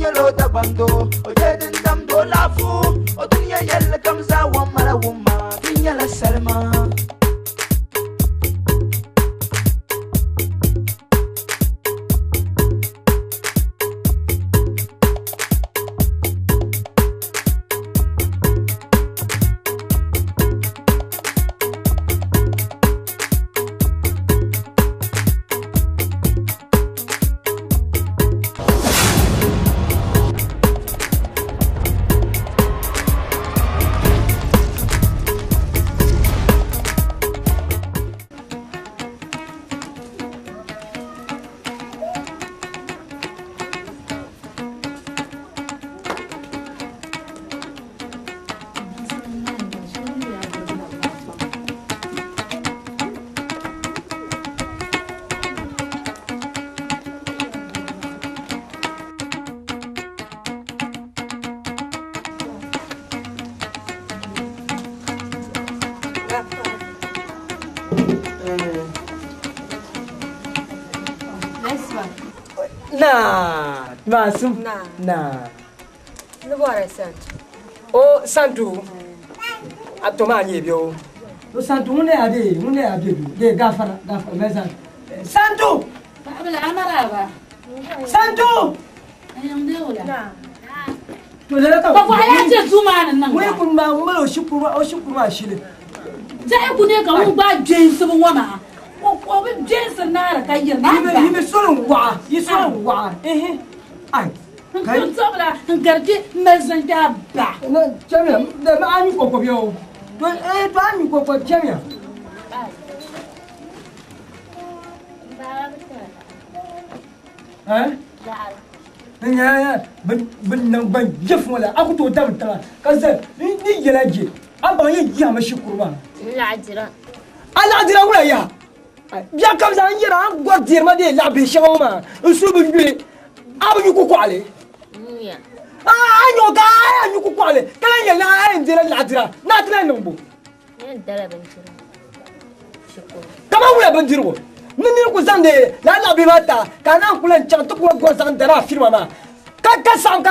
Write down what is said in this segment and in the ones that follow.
nyɛla o Dagbaŋ doo, o je din damdi o laɣifu, o dunia yɛlli kam zaa wamma la wumma, di nyɛla salima. Na, masu. Na. Na. Ni bɔra santu. O santu. A to ma nye bio. O santu ŋun ne ya de, ŋun ne ya be du. De gafara, gafara me san. Santu! Paɣabila amaraba. Santu! Na. To lala ka. Ba bɔɣa yaa je duu maa ni niŋ Ŋun kun ma ŋun mali o shikuru o shikuru maa shili. Jahi ku ne ka ŋun gbaai jeensibu ŋɔ maa. O bi jeensiri naari ka yiri na ba. Yi mi soli n-waɣa, yi soli n-waɣa. Ehe. Ai. N tɔbila n gari kpe m mali zaŋ kpe a ba. Chamiya, dama a nyu kɔkɔ bɛ o. To eh to a nyu kɔkɔ chamiya. Eh? N nyɛla bɛ naŋgban jɛfu ŋɔ la a ku tooi dabi tiŋa ka zali ni yɛla je a baŋ yi yahimi shikuru maa. N laɣidira. A laɣidira wula yaha? Biɛɣu kam zaa n yɛra a ni gɔri dɛri ma dee laɣ bihi shɛŋa ŋɔ maa n suhu bi nyuli a bi nyu kukɔɣili. Nyuya. A nyu ka a nyu kukɔɣili ka lahi yɛli ni a yɛn dɛrila laɣidira ni a ti lahi niŋ bo. Yɛn dala bindirigu shikuru. Kaman wula bindirigu? Ni nir ku zaŋdi lala laɣ bihi maa ti a, ka a naan ku lan chaŋ ti ku gɔri zaŋ dari a firima maa, ka saɣim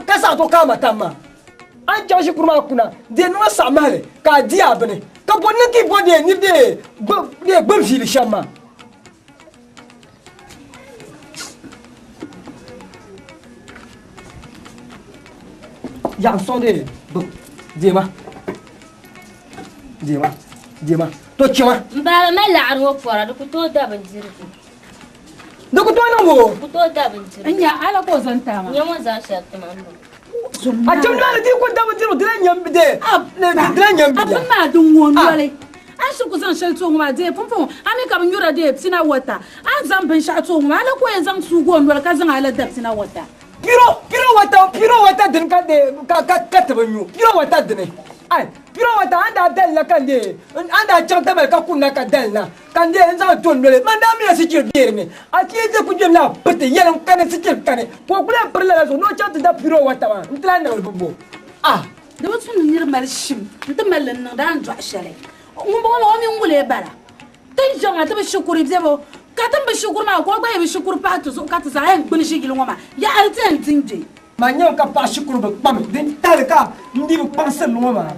ka saɣi ti o ka a ma tam maa. A ni chaŋ shikuru maa kuna, dee niŋ a saɣimahili ka a di a bini, ka bɔ niŋ ka yi bɔri dee nir dee gbubi viili shɛm maa. Yaɣ n sɔŋ dee gbib deema deema deema to chɛma. N baaba mali laɣiri ŋɔ pɔra di ku tooi da bindirigu. Di ku tooi niŋ o. Di ku tooi da bindirigu. N nya ala ka o zaŋ ti a maa. N nya ŋun zaŋ shɛli ti ma m ba. A chɛm naani di ku da bindirigu di lahi nyam de di lahi nyam A biya. bini maa din ŋɔ noli. A ni shiri ku zaŋ shɛli ti o ŋɔ maa dee pumpɔŋɔ a mi ka bi nyura dee pina wata. A ni zaŋ binshɛɣu ti o ŋɔ maa ala ka o yɛn zaŋ suugi o noli ka zaŋ a la da pina wata. Piro piro wata piro wata dini ka de ka ka ka ti bi nyu piro wata dini ai piro wata an daa dali na ka n de an daa chaŋ Tamale ka kunna ka dali na ka n de n zaŋ to n noli man daa mila sichiri bɛ dini a ti yɛn ku gbɛm la piti yɛlim kani sichiri kani ka o ku lahi piri lala zuɣu ni o chaŋ ti da piro wata maa n ti lahi niŋli bi bo ah. Di bi tu ni niri mali shim n-ti mali li n-niŋdi a ni dɔɣi shɛli. Ŋumbɔŋɔ maa o mini ŋulee bala. Ti ni chaŋ maa ti bi shikuru bebo, ka ti ni bi shikuru maa ka o gba yi bi shikuru pahi ti zuɣu ka ti zaa yɛn gbuni ʒi yili ŋɔ maa yaɣili ti yɛn di n-gbe. Man nyami ka paɣa shikuru bi kpami din tahili ka n di bi kpaŋsiri li ŋɔ maa.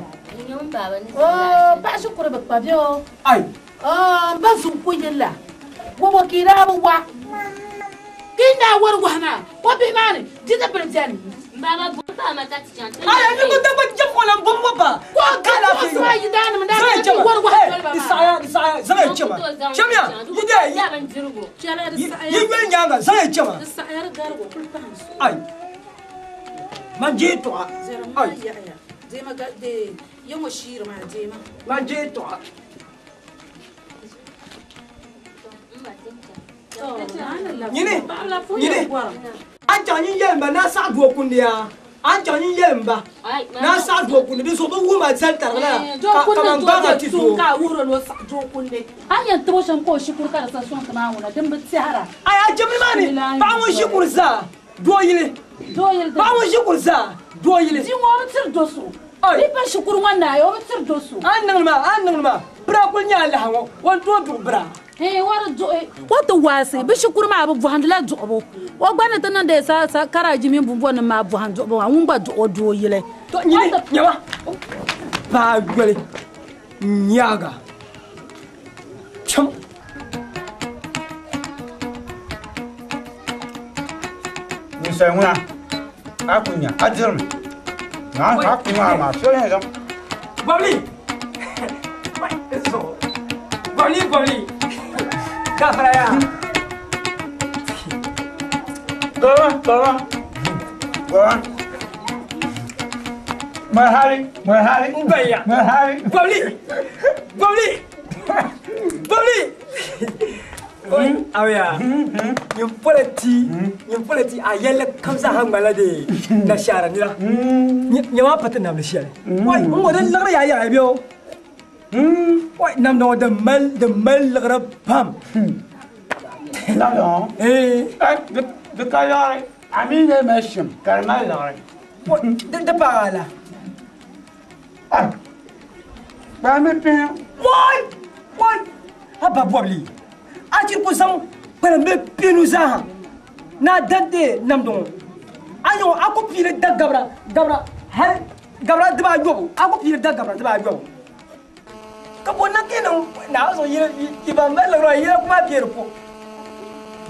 Oo paɣa shikuru bi kpa bɛ o. Ai. Oo m ba zuŋ ku yirila wɔbɔ ka i daa bi wa. Ka yi daa wari wahi maa o bihi maa ni di ti bili beni. M baaba bom paai ma ka ti chaŋ ti Aya ni ku dabba jɛm o lan bom ŋɔ ba. Ko Ka ka alaafee kuɣusi maa yɔɣɔ. yi daanima daa Zaŋ ti chɛma. wari wahi Hey, doli ba di maa. saɣaya, di saɣaya, zaŋ ya chɛma. Chɛmiya, yi dee, yi Chɛliya di saɣaya. yi yoli nyaaŋa, zaŋ ya chɛma. Di saɣaya di garigu kuli pahi n suhu. Ai, man je tɔɣa. Zɛrim maa Ai. yaɣiya. Deema ga dee ya ŋɔ shiiri maa deema. Man je tɔɣa. Nyini, nyini, a ni chaŋ nyin yɛlim ba ni a saɣi doo kundi yaa, a ni chaŋ nyin yɛlim ba ni a saɣi doo kundi, dinzuɣu bɛ wuhi ma zali tariga la ka kaman gbaag a ti doo. Ai a jɛmli maa ni paɣa ŋun ʒi kuri zaa doo yili, paɣa ŋun ʒi kuri zaa doo yili. Ai. A ni niŋli maa, a ni niŋli maa, bira kuli nyɛ alaha ŋɔ, o ni tooi duɣi bira. Eh wari duɣi o ti waasi bi shikuru maa bi bɔhindila duɣubu o gba ni ti niŋdi sa sa karaji mini bumbɔnim maa bɔhim duɣubu maa ŋun gba duɣi o doo yili. To nyini nyama paa yoli nyaaga cham. Ninsal ŋuna a ku nya a dirimi na a ku nya maa so yɛn zaŋ. Bɔbili bɔbili bɔbili gafara ya. Gɔba gɔba gɔba. Mɔhali mɔhali. N baya. Mɔhali. Bɔbili bɔbili bɔbili. Awiya yin pola ti yin pola ti a yɛlli kam zaa ŋmanila de nashaara nira nyɛma pa ti namdi shɛli wai n ŋɔ din liɣiri yaa yaɣaya bɛ o wai namdi ŋɔ din mali din mali liɣiri pam. Namdi ŋɔ di ka liɣiri a mi lee mali shim ka di mali liɣiri. Di paagi a la. Kpaami pihi. Wai wai haba bɔbili a chiri ku zaŋ kpalim bee pinu zaaha na dante namdi ŋɔ a nyɛ a ku piili da gabira gabira hali gabira dibaayɔbu a ku piili da gabira dibaayɔbu ka bo na kee niŋ naa zuɣu yili yi ban mali liɣiri yili kuma bɛ di ko.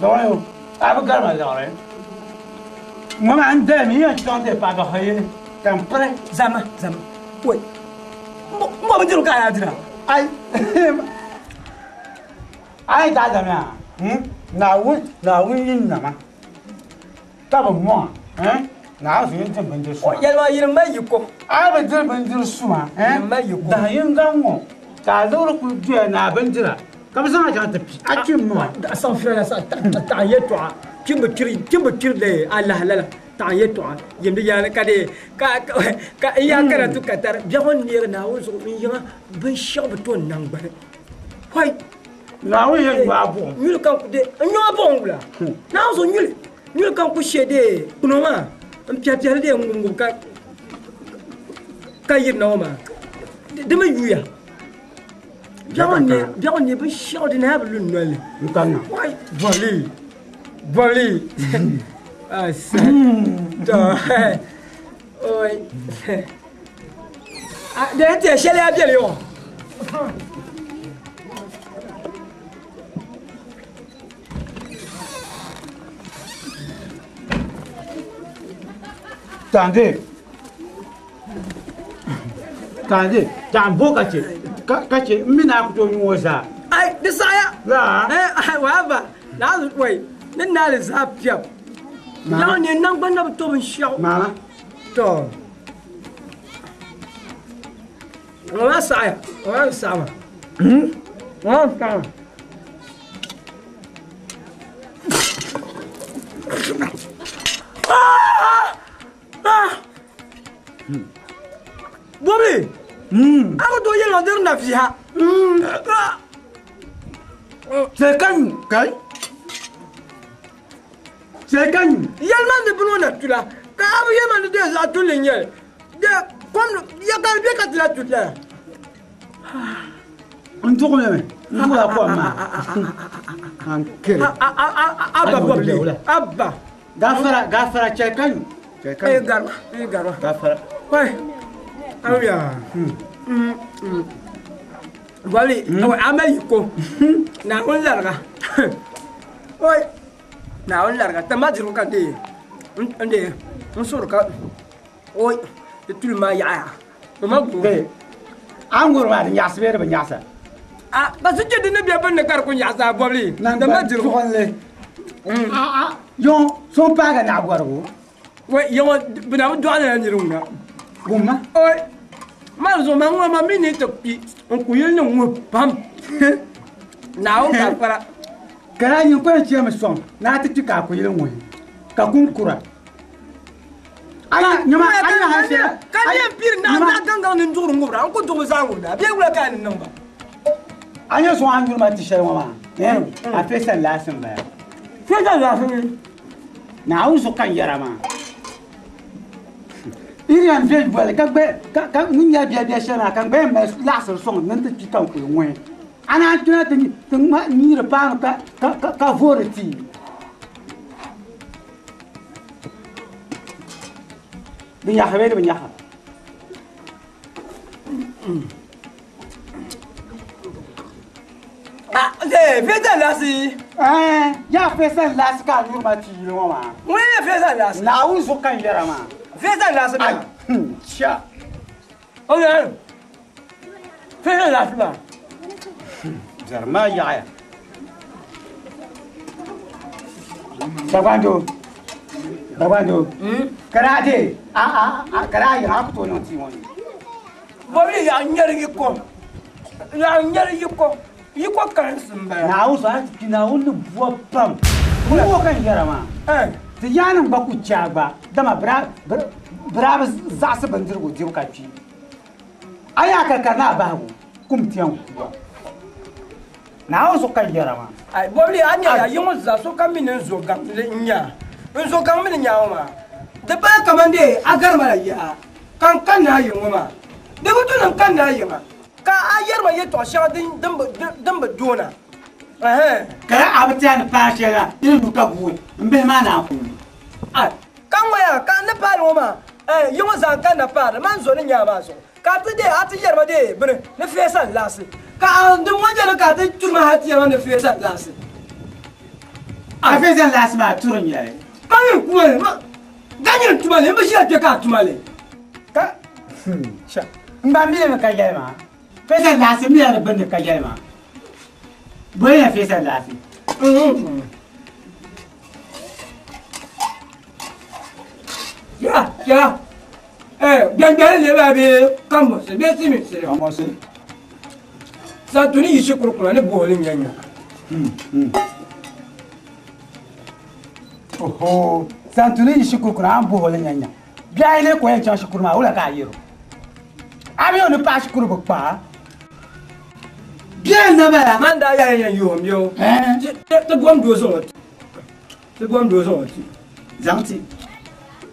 Dɔɣi a bi garima liɣiri ŋɔ maa n dali mi yɛn chaŋ ti paɣaba ha yili ka n piri. Zama zama wai n bɔ bindirigu ka a yaa dira. Ai a yi daa dami a Naawuni Naawuni yi nama ka bi mɔŋa Naawuni yɛn ti bindiri suma. Yɛlima yini mali yiko. A bi diri bindiri suma mali yiko. Dahi yinga ŋɔ ka a liɣiri kuli doya ni a bindira ka bi zaŋ a chaŋ ti pi a kpimi maa. Astaghfirullah sa taɣa yɛltɔɣa kpimbi kpiri kpimbi kpiri de a lahi lala taɣa yɛltɔɣa yimdi yaani ka de ka ka n yaa kana tu ka tari biɛɣu n neegi Naawuni zuɣu n yiŋa binshaɣu bi to n nangbani hoi. Naawuni yɛn nyo a buɣum. Nyuli kan ku de n nyo a buɣum wula Naawuni zuɣu nyuli nyuli kan ku she de kuno maa n piɛli piɛli de n ŋub ŋub ka ka yirina ŋɔ maa di mi yuya biɛɣu n neei binshaɣu di na bi lu n nolini. N kanna. Wai bɔbili bɔbili to oi de tiɛ shɛli yaa biɛli ŋɔ. Tande tande tan bo ka che ka che n mi na ku to nyuŋɔ zaa. Ai di saɣaya. Laa. Ai wa ba naa wai ni naa li zaa piɛb. Biɛɣu n neei nangbani na bi to binshaɣu. Maama. To ŋɔ maa saɣaya ŋɔ maa bi saɣa maa. Ŋɔ maa bi saɣa maa. Bɔbili a ku tooi yɛli ma diri na fiha. Chɛ ka nyu kai chɛ ka nyu. Yɛli ma ni bini o na tula ka a bi yɛli ma ni dee zaɣ tulli n nyɛli de kom ya ka di bɛ ka ti la tuli lala. N duɣu mi n duɣula kom maa. An kiri. Abba bɔbili abba. Gafara gafara chɛ ka nyu. Chɛ ka E nyu. garma e garma. Gafara. Wai awiya. Bɔbili a ma yiko Naawuni lariga oi Naawuni lariga tama dirigu ka dee n dee n suhuri ka oi di tuli maa yaɣaya o ma guuri. Ee a ni ŋuri maa di nyaɣasi bee di bi nyaɣasa. A ba su chɛ di ni bɛ binni ka di ku nyaɣasa a bɔbili tama dirigu. Tuɣinli. Yɔŋ so n paagi naɣ gɔrigu. Wai yɔŋɔ bi na bi dɔɣi lala niri ŋuna. Wumma. Oi maa zuɣu maa ŋuna maa mi ni ti kpi n ku yili ni ŋuhi pam Naawuni ka fara. Kana nyin kɔŋ chɛmi sɔŋ ni a ti kpi ka a ku yili ŋuhi ka kun kura. Anya nyama anya ha shɛli. Ka n yɛn piri naɣ gaŋgaŋ ni n duɣuri ŋubira n ku duɣu zaa ŋubira bee wula ka a ni niŋ ba. A nyɛ sɔŋ a ni yuri ma ti shɛli ŋɔ maa a feesa laasi n bala. Feesa laasi. Naawuni zuɣu ka n yɛra maa. Irian bɛ bɔli ka gbɛ ka ka ŋun nyɛ bia bia shɛli maa ka n gbɛ mali laɣasiri sɔŋ ni n ti kpi ka n kuli ŋuhi. A naan tuna ti nyiiri paanu ka voori tii. Di nyaɣasa bee di bi nyaɣasa? Ah, eh, fesa laasi. Eh, yaa fesa laasi ka a nyuri ma tii yili ŋɔ maa. Ŋuni n-nyɛ fesa laasi? Naawuni zuɣu ka n yɛra maa. Fesa laasi maa. Ai, cha. O yɛli, fesa laasi maa. Biɛri maa yaɣiya. Dagbanjo, Dagbanjo, ka daa deei, a a a ka daa yiŋ a ku tooi niŋ tii ŋɔ ni. Bɔbili yaɣi nyɛri yiko, yaɣi nyɛri yiko, yiko kalinsi m-bala. Naawuni zuɣu a ti kpi Naawuni ni bua pam. Ŋɔ ka n yɛra maa. Ti yaanima gba ku chɛ a gba, dama bɛ daa bi zaɣisi bindirigu dibu ka kpi. A yaa ka karina a bahigu kum ti yɛn ku a. Naawuni zuɣu ka n yɛra maa. Ai, bɔbili a nya ya yi ŋɔ zaa sokam mi ni n zo gaŋ li n-nya. N zo gaŋ mi ni nya ŋɔ maa. Di pala kaman dee a gari ma la yaha ka n kanna a yiŋ ŋɔ maa. Di bi tu ni n kanna a yiŋa ka a yɛri ma yɛtɔɣ shɛŋa din bi doona. Ɛhɛn. Ka a bi tɛhi ni paai shɛli la, di ni lu ka guui m bihi maa naan ku mi. Ai, ka ŋɔ yaa ka n ni paali ŋɔ maa, ɛɛn, yi ŋɔ zaa n kanna paari li, man zo ni nya a maa zuɣu. Ka a ti deei a ti yɛri ma deei bini ni feesa n-laɣisi, ka a di ŋɔ nyɛli ka a ti turi ma hal ti yɛri ma ni feesa n-laɣisi. A feesa n-laɣisi maa turi n-nyɛli. Ka nyin kuma li, ka nyin tuma li, m bi ʒila kpe ka a tuma li. Ka, sha, m ba mi li mi ka yɛli ma, feesa n-laɣisi m mi la di gbunni ka yɛli ma, bɔ n-nyɛ feesa n-laɣisi? Ya, ya. Eh, gbɛngbɛli le baa bee kambɔnsi bee silimiinsili. Kambɔnsi. Santuni yi shikuru kuna ni boholi nya nya. Oho, Santuni yi shikuru kuna an boholi nya nya. Bihi ayi lee ko yɛn chaŋ shikuru maa wula ka a yɛro? A mi o ni paai shikuru bi kpa. Biɛhi na bala. Man daa yɛli yɛn yoom yo. Ti gom doo zaŋ o ti. Ti gom doo zaŋ o ti. Zaŋ ti.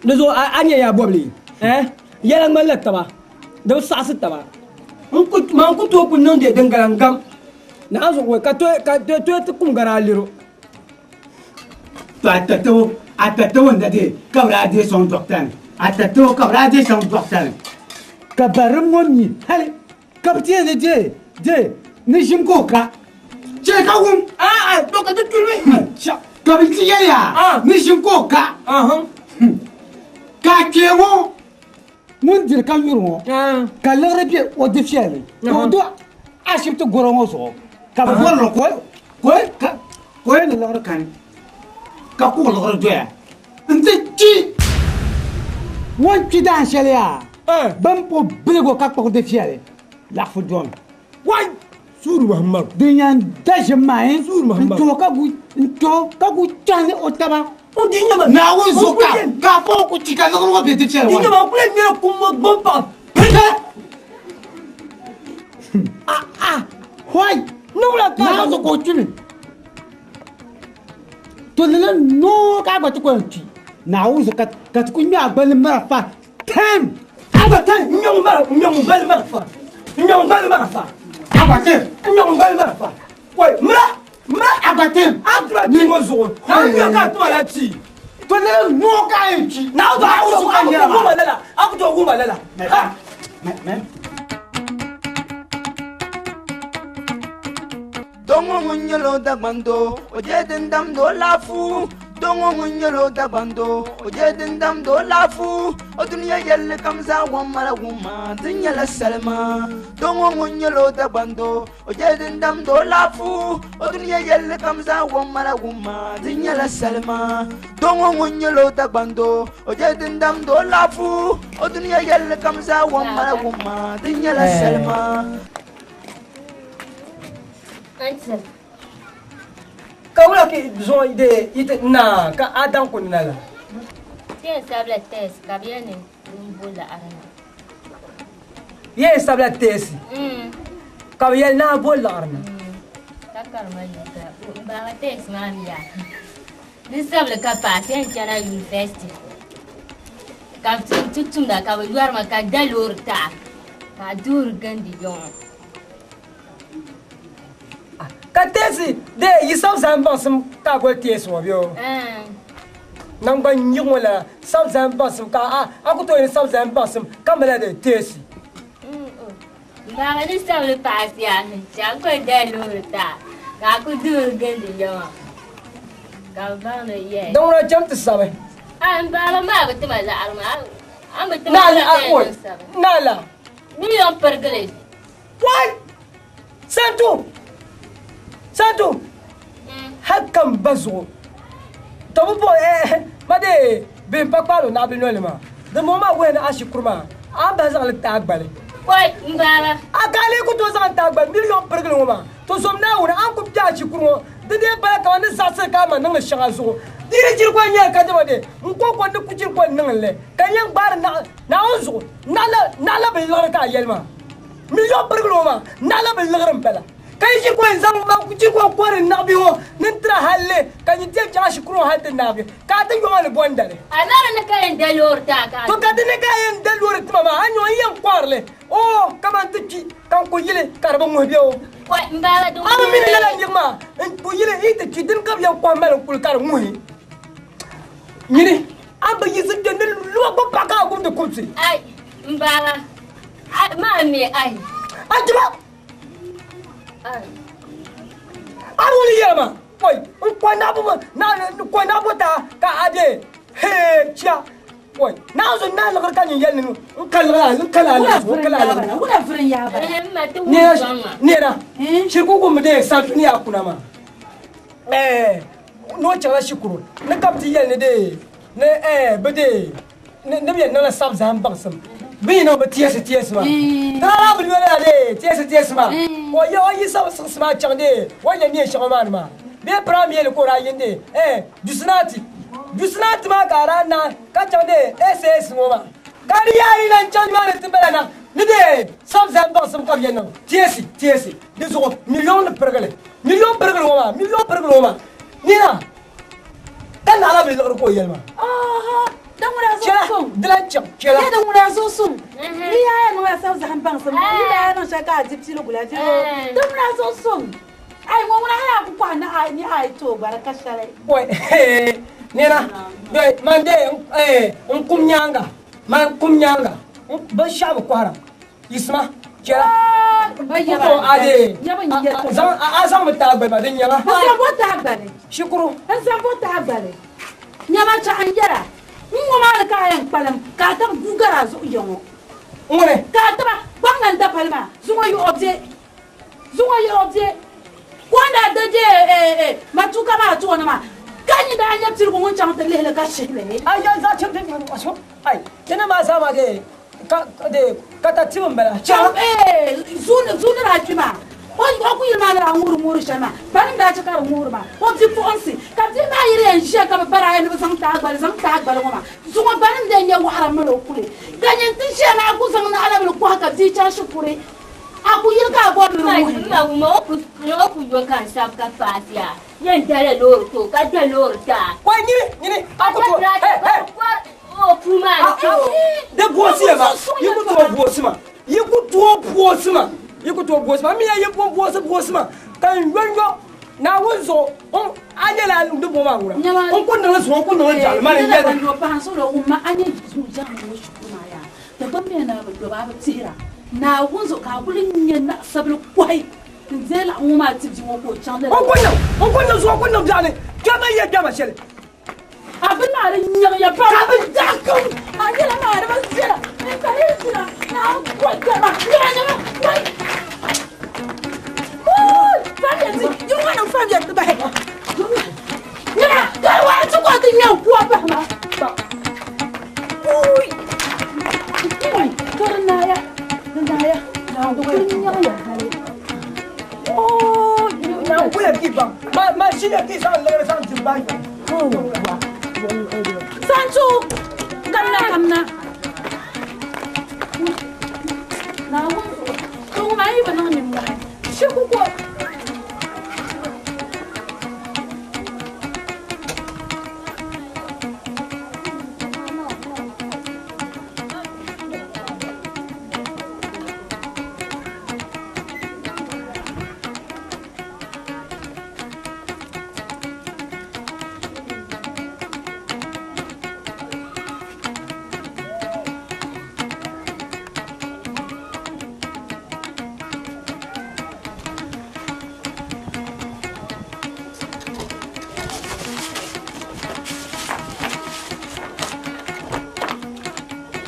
Di zuɣu a nya yaa bɔbili, eh, yɛla ŋmanila taba, di bi saɣisi taba. N ku, man ku tooi ku niŋ di din galiŋ gam. Naanzu wei ka tooi, ka tooi ti kum gari a liro. To a tatabo, a tatabo n da deei ka bɛ daa deei sɔŋ dɔkta ni. A tatabo ka bɛ daa deei sɔŋ dɔkta ni. Ka barim ŋɔ mi hali ka bɛ ti yɛn ni deei, deei ni ʒim ka o ka. Chɛ ka wum. Aai, to ka ti tulimi. Ka bɛ ti yɛli ya ni ʒim ka o ka. Ka a kpee ŋɔ ŋun diri ka nyuri ŋɔ ka liɣiri be o dufɛli ni ka o do ashibiti gɔro ŋɔ zuɣu ka bɛ bɔri li ka o yɛn ni liɣiri kani ka kuɣ liɣiri doya nti kpi. Ŋun kpi dahin shɛli yaa bɛ ni po bilig o ka kpuɣi dufɛli laɣifu domi. Suuri Muhammadu. Din yɛn da ʒim maa n to ka gu n to ka gu chani o taba. O di nyama. Naawuni zuɣu ka ka a fo ku chi ka liɣiri ŋɔ be ti chɛli Di nyama o kuli nyɛla kum ŋɔ gbɔn paɣa. Ah ah hoi. Niŋla ka. Naawuni zuɣu ka o kpimi. To lala noo ka a gba ti ku yɛn kpi. Naawuni zuɣu ka ti ku ŋme a gbali marafa Ten! Aba ten! N nyɛ ŋun mara, n nyɛ ŋun gbali marafa. N nyɛ ŋun gbali marafa. Aba ten! N nyɛ ŋun gbali marafa. Wai, mira! Mira! Aba ten! A tuma ti ŋɔ zuɣu. Na n nyɛ ka a tuma la ti. To ne noo ka a yɛn kpi. Na a ku tooi wum a lala. A ku tooi wum a lala. Ha! Doo ŋɔ ŋun nyɛla o Dagbaŋ doo, o je din damdi o laafuu. Doo ŋɔ ŋun nyɛla o Dagbaŋ doo, o je din damdi o laafuu. O dunia yɛlli kam zaa wamma la wumma, di nyɛla salima. Doo ŋɔ ŋun nyɛla o Dagbaŋ doo, o je din damdi o laafuu. O dunia yɛlli kam zaa wamma la wumma, di nyɛla salima. Doo ŋɔ ŋun nyɛla o Dagbaŋ doo, o je din damdi o laafuu. O dunia yɛlli kam zaa wamma la wumma, di nyɛla salima. Ka wula ka zuŋɔ de yi ti na ka a daŋ ku na la? Ti yɛn sabila tɛs ka bɛ yɛli ni n bo laɣiri na. Yɛn sabila tɛsi ka bɛ yɛli ni a bo laɣiri na. Ka karima yuli ka n baaba tɛs maa mi yaa. Di sabili ka paasi yɛn chana university ka bɛ ti tumda ka bɛ yɔri ma ka da loori taɣi ka a duhiri gindi yiŋa. Ka teesi de yi sab zahim baŋsim ka a boli teesi ŋɔ bee? Naŋgban nyiɣi ŋɔ lala sab zahim baŋsim ka a a ku tooi ni sab zahim baŋsim ka mali de teesi. M baaba ni sabili paɣasiya shɛm ka o dali loori taa ka a ku duhiri gindi ya maa ka bɛ baŋ ni yɛs. Din ŋuna cham ti sabi. A m baaba maa bi tima laɣiri maa a mi tima Naala ka a yɛn oi niŋ sabi. naala. Miliyon pirigili. Wai! Santu! Santu! Hali ka m ba zuɣu to bi bo eh ma dee bɛ n pa kpaari o naɣibili noli maa. Dimbɔŋɔ maa wuhiya ni a shikuru maa a ni bahi zaŋ li taai gbali. Kɔi m baaba. A ka a lee ku tooi zaŋ n taai gbali miliyon pirigili ŋɔ maa? To zom Naawuni, a ni ku kpe a shikuru ŋɔ di dee bala kaman ni zaɣisiri ka a ma niŋdi shɛŋa zuɣu. Di yi di chiri ko n-nyɛli kadama dee n kɔŋko n ni ku chiri ko n-niŋ li ka n yɛn gbaari Naawuni zuɣu naɣila bi liɣiri ka a yɛli maa. Miliyon pirigili ŋɔ maa naɣila bi liɣiri m-bala. Ka yi ʒi ko n-zaŋ ma ʒi ko kɔri n naɣibihi ŋɔ ni n-tira halli ka nyin ti yɛn chaŋ a shikuru ŋɔ hal ti naagi, ka a ti yo ma ni bɔndali. A lari ni ka yɛn da loori ti a ka a To ka di ni ka a yɛn da loori ti ma maa, a ni o n yɛn kɔhiri li, oo, kaman ti kpi ka n ku yili ka di bi ŋuhi bɛ o. Kɔhi m baaba di A bi mi ni lala n-yiɣi maa, n ku yili yi ti kpi dini ka bɛ yɛn kɔhi mali n-kuli ka di ŋuhi. Nyini, a bi yiɣisi kpe ni luɣ gbubi paɣa ka a gubindi kubisi. Ai, m baaba, a maa mi ai. A jima! A wuli yɛli ma, Oi, n kɔhi naɣibu ta ka a de hee chia. Oi, naɣizu n-naai liɣiri ka nyin yɛli ni n ka liɣiri n ka lala liɣiri. Nɛra, shiriku ku mi dee santu ni yaa kuna maa. Ɛɛ, ni o chaŋla shikuru ni ka bɛ ti yɛli ni dee ni ɛɛ bɛ dee ni bɛ yɛn niŋla sab zahim baŋsim bɛ yi niŋ bɛ tiɛsi tiɛsi maa ti daa bi yɔli la dee tiɛsi tiɛsi maa ka o yɛ o yi sab siɣisi maa chaŋ dee o ni yɛn neei shɛŋa maa ni maa bee piraamiɛli ka o daa yin dee ɛɛ dusinaati dusinaati maa ka a daa naai ka chaŋ dee SAS ŋɔ maa ka di yaa yi lan chaŋ nimaani ti bala na ni dee sab zahim baŋsim ka bɛ yɛn niŋ tiɛsi tiɛsi di zuɣu miliɔŋ ni pirigili miliɔŋ pirigili ŋɔ maa miliɔŋ pirigili ŋɔ maa nina Ka naɣila bi liɣiri ka o yɛli ma. Din ŋuna Chɛla, zuɣu suŋ. di lan chaŋ, chɛla. Yɛ din ŋuna zuɣu suŋ. Yi yaa yɛn niŋla sabi zahim baŋsim. Yi daa niŋ shɛli ka a di pili gula di o. Din ŋuna zuɣu suŋ. Ai ŋɔ ŋuna hali a ku kɔhi ni a ni a yi tooi gba di ka shɛli. Oi, nina, doi, man dee, n kum nyaaŋa, man kum nyaaŋa, binshɛɣu bi kɔhira. Yiɣisima, chɛla. N-ku a dee, a zaŋmi taai gbali maa, di nyama. N zaŋ bo taai gbali. Shikuru. N zaŋ bo taai gbali. Nyama chaɣ n yɛra, n ŋɔ maa ni ka a yɛn kpalim ka a tabi guui gari a zuɣu ya ŋɔ. Ŋuni? Ka a taba gbaŋ na n-dapali maa, zuŋɔ yiɣi o bɛ. Zuŋɔ yiɣi o bɛ. Ka o ni daa da dee matuuka maa tooni maa, ka nyi daa nya piligu ŋun chaŋ ti lihi li ka shihi li. Ai, ai, ti ni maa zaa maa dee Ka de ka ta tibi m-bala. Chaŋ zuuni zuuni daa kpi maa o o ku yili maa ni daa ŋuhiri ŋuhiri shɛli maa banim daa chɛ ka di ŋuhiri maa o bipuɣinsi ka bihi maa yi di yɛn ʒiya ka bɛ bari a ni bɛ zaŋ taai gbali zaŋ taai gbali ŋɔ maa zuŋɔ banim dee nyɛ waɣira mali o kuli ka nyin ti ʒiya ni a ku zaŋ naɣilabili kɔhi ka bia chaŋ shikuru a ku yili ka a bɔri ni di ŋuhi. M ma wumma o ku o ku yo ka n sabi ka paasi a yɛn dala loori ti o ka da loori ti a. Kɔhi nyini nyini a ku tooi hey hey. O puu maa ni kpe o. Di boosiya ma, yi ku tooi boosi ma, yi ku tooi boosi ma, yi ku tooi boosi ma, m mi ya yi pun boosi boosi ma ka n yɔnyɔ Naawuni zuɣu, n a nyɛla di bo maa ŋuna, n ku niŋ li zuɣu, n ku niŋ li jaɣili, mani n yɛli. Nyɛla paɣa so lo wumma a nyɛ zuɣu jaŋli ŋɔ shikuru maa yaa Dagbaŋ mi na bi doba a bi tihira Naawuni zuɣu ka a kuli nyɛ naɣisabili kɔhi n deei laɣim ŋɔ maa ti bia ŋɔ ka o chaŋ lala. N ku niŋ, n ku niŋ zuɣu, n ku niŋ biɛɣuni, kpɛma yi yɛn kpɛma shɛli. A bini maa di nyaŋya pam. Ka bi daɣi kam. A nyɛla maa di bi viɛla. N ka yi ʒina na a ko dama. Nyɛma nyɛma wai. Wuu fam ya ti. Yi ŋɔ nim fam ya ti bahi. Nyɛma ka wa ti ko ti ŋmɛ kuwa bahi ma. Wuu. Wui ka di naaya. Di naaya. Di nyaŋya hali. Oh, na n kuli ki baŋ. Ma ma ʒiya ki zaŋ liɣiri zaŋ di ba yo. Santu, kamna kamna. Naawuni zuɣu, to ŋɔ maa yi bi niŋ nimmohi, shiku ko.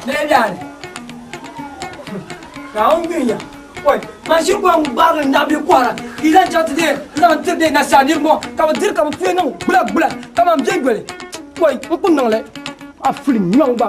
Ne biɛni Naawuni gbiri ya oi mashin ko n gbaagi nabi kɔhira ka yi zaŋ chaŋ ti dee n zaŋ tiri dee nasaa niriba ŋɔ ka bi diri ka bi puya niŋ gbula gbula kaman bɛ yoli oi n ku niŋli a fuli nyɔŋ gba.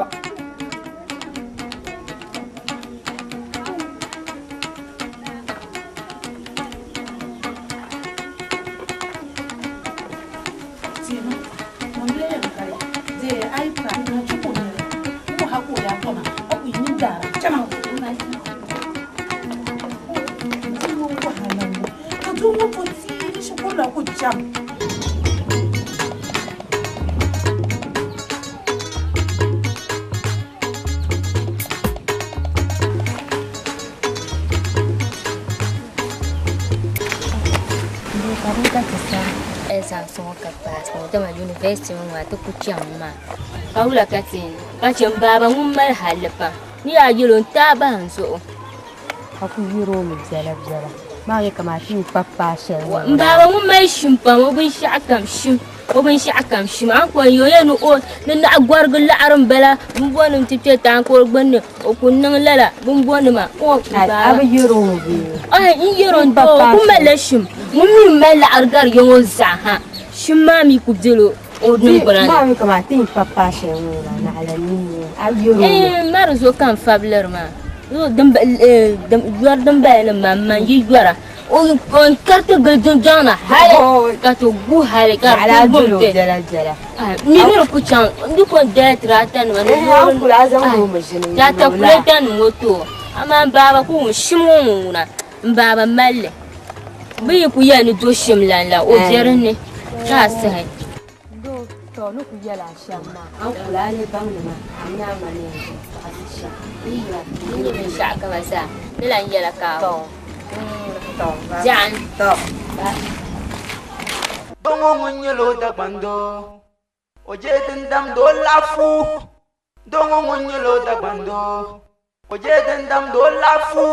Dama university ŋɔ maa ti ku chaŋmi maa ka wula ka ti yɛn niŋ ka che m baaba ŋun mali halli pam ni yaa yɛl o n-taai bahi n zuɣu. Ka ku yɛri o mi biɛla biɛla maa nyɛ kamani ti yi kpabi paai shɛli ŋɔ. M baaba ŋun mali shim pam o binshɛɣu kam shim o binshɛɣu kam shim a ni kɔŋ ya o yɛn ni o ni naɣ gɔrigi laɣiri m-bala bimbɔnim ti kpe taankɔri gbunni o ku niŋ lala bimbɔnima o A bi yɛri o mi bee? Ai n yɛri o n-doo o ku malila shim ŋun mi m-mali laɣiri gari ya ŋɔ zaa ha. Shim maa mi ku bela o niŋgbuna ni. Maa mi kamani ti yi kpabi paai shɛli ŋɔ maa naɣila ninni a bi yɛri o mi. Ɛɛn mari zuɣu ka n fabiliri maa yɔri din bala ni man man yi yɔra o n kariti gili dundɔŋ ni hali ka ti gu hali ka di Naɣila ku a doli o gum ti. biɛla biɛla. Mi mi di ku chaŋ n di ko n dali tirata nima ni Ɛɛn a kuli a zaŋdi o mi ʒini n tirata yuli o la. kuleta nim ŋɔ tooi amaa m baaba ku wum shim ŋɔ ŋun ŋuna m baaba mali li. Bɛ yi ku yɛli ni do shim lan la, o be di ni ka a sahi. Doo, tɔ ni ku yɛl a shɛm maa, a ni kul a ni baŋdi ma, a mi a ma ni yɛn ʒi saɣisi shɛm. Yi yina ni nyɛ binshɛɣu kama zaa, ni lan yɛla ka a wum. Biɛɣuni. Doo ŋɔ ŋun nyɛla o Dagbaŋ doo, o je din damdi o laɣifu. Doo ŋɔ ŋun nyɛla o Dagbaŋ doo, o je din damdi o laɣifu.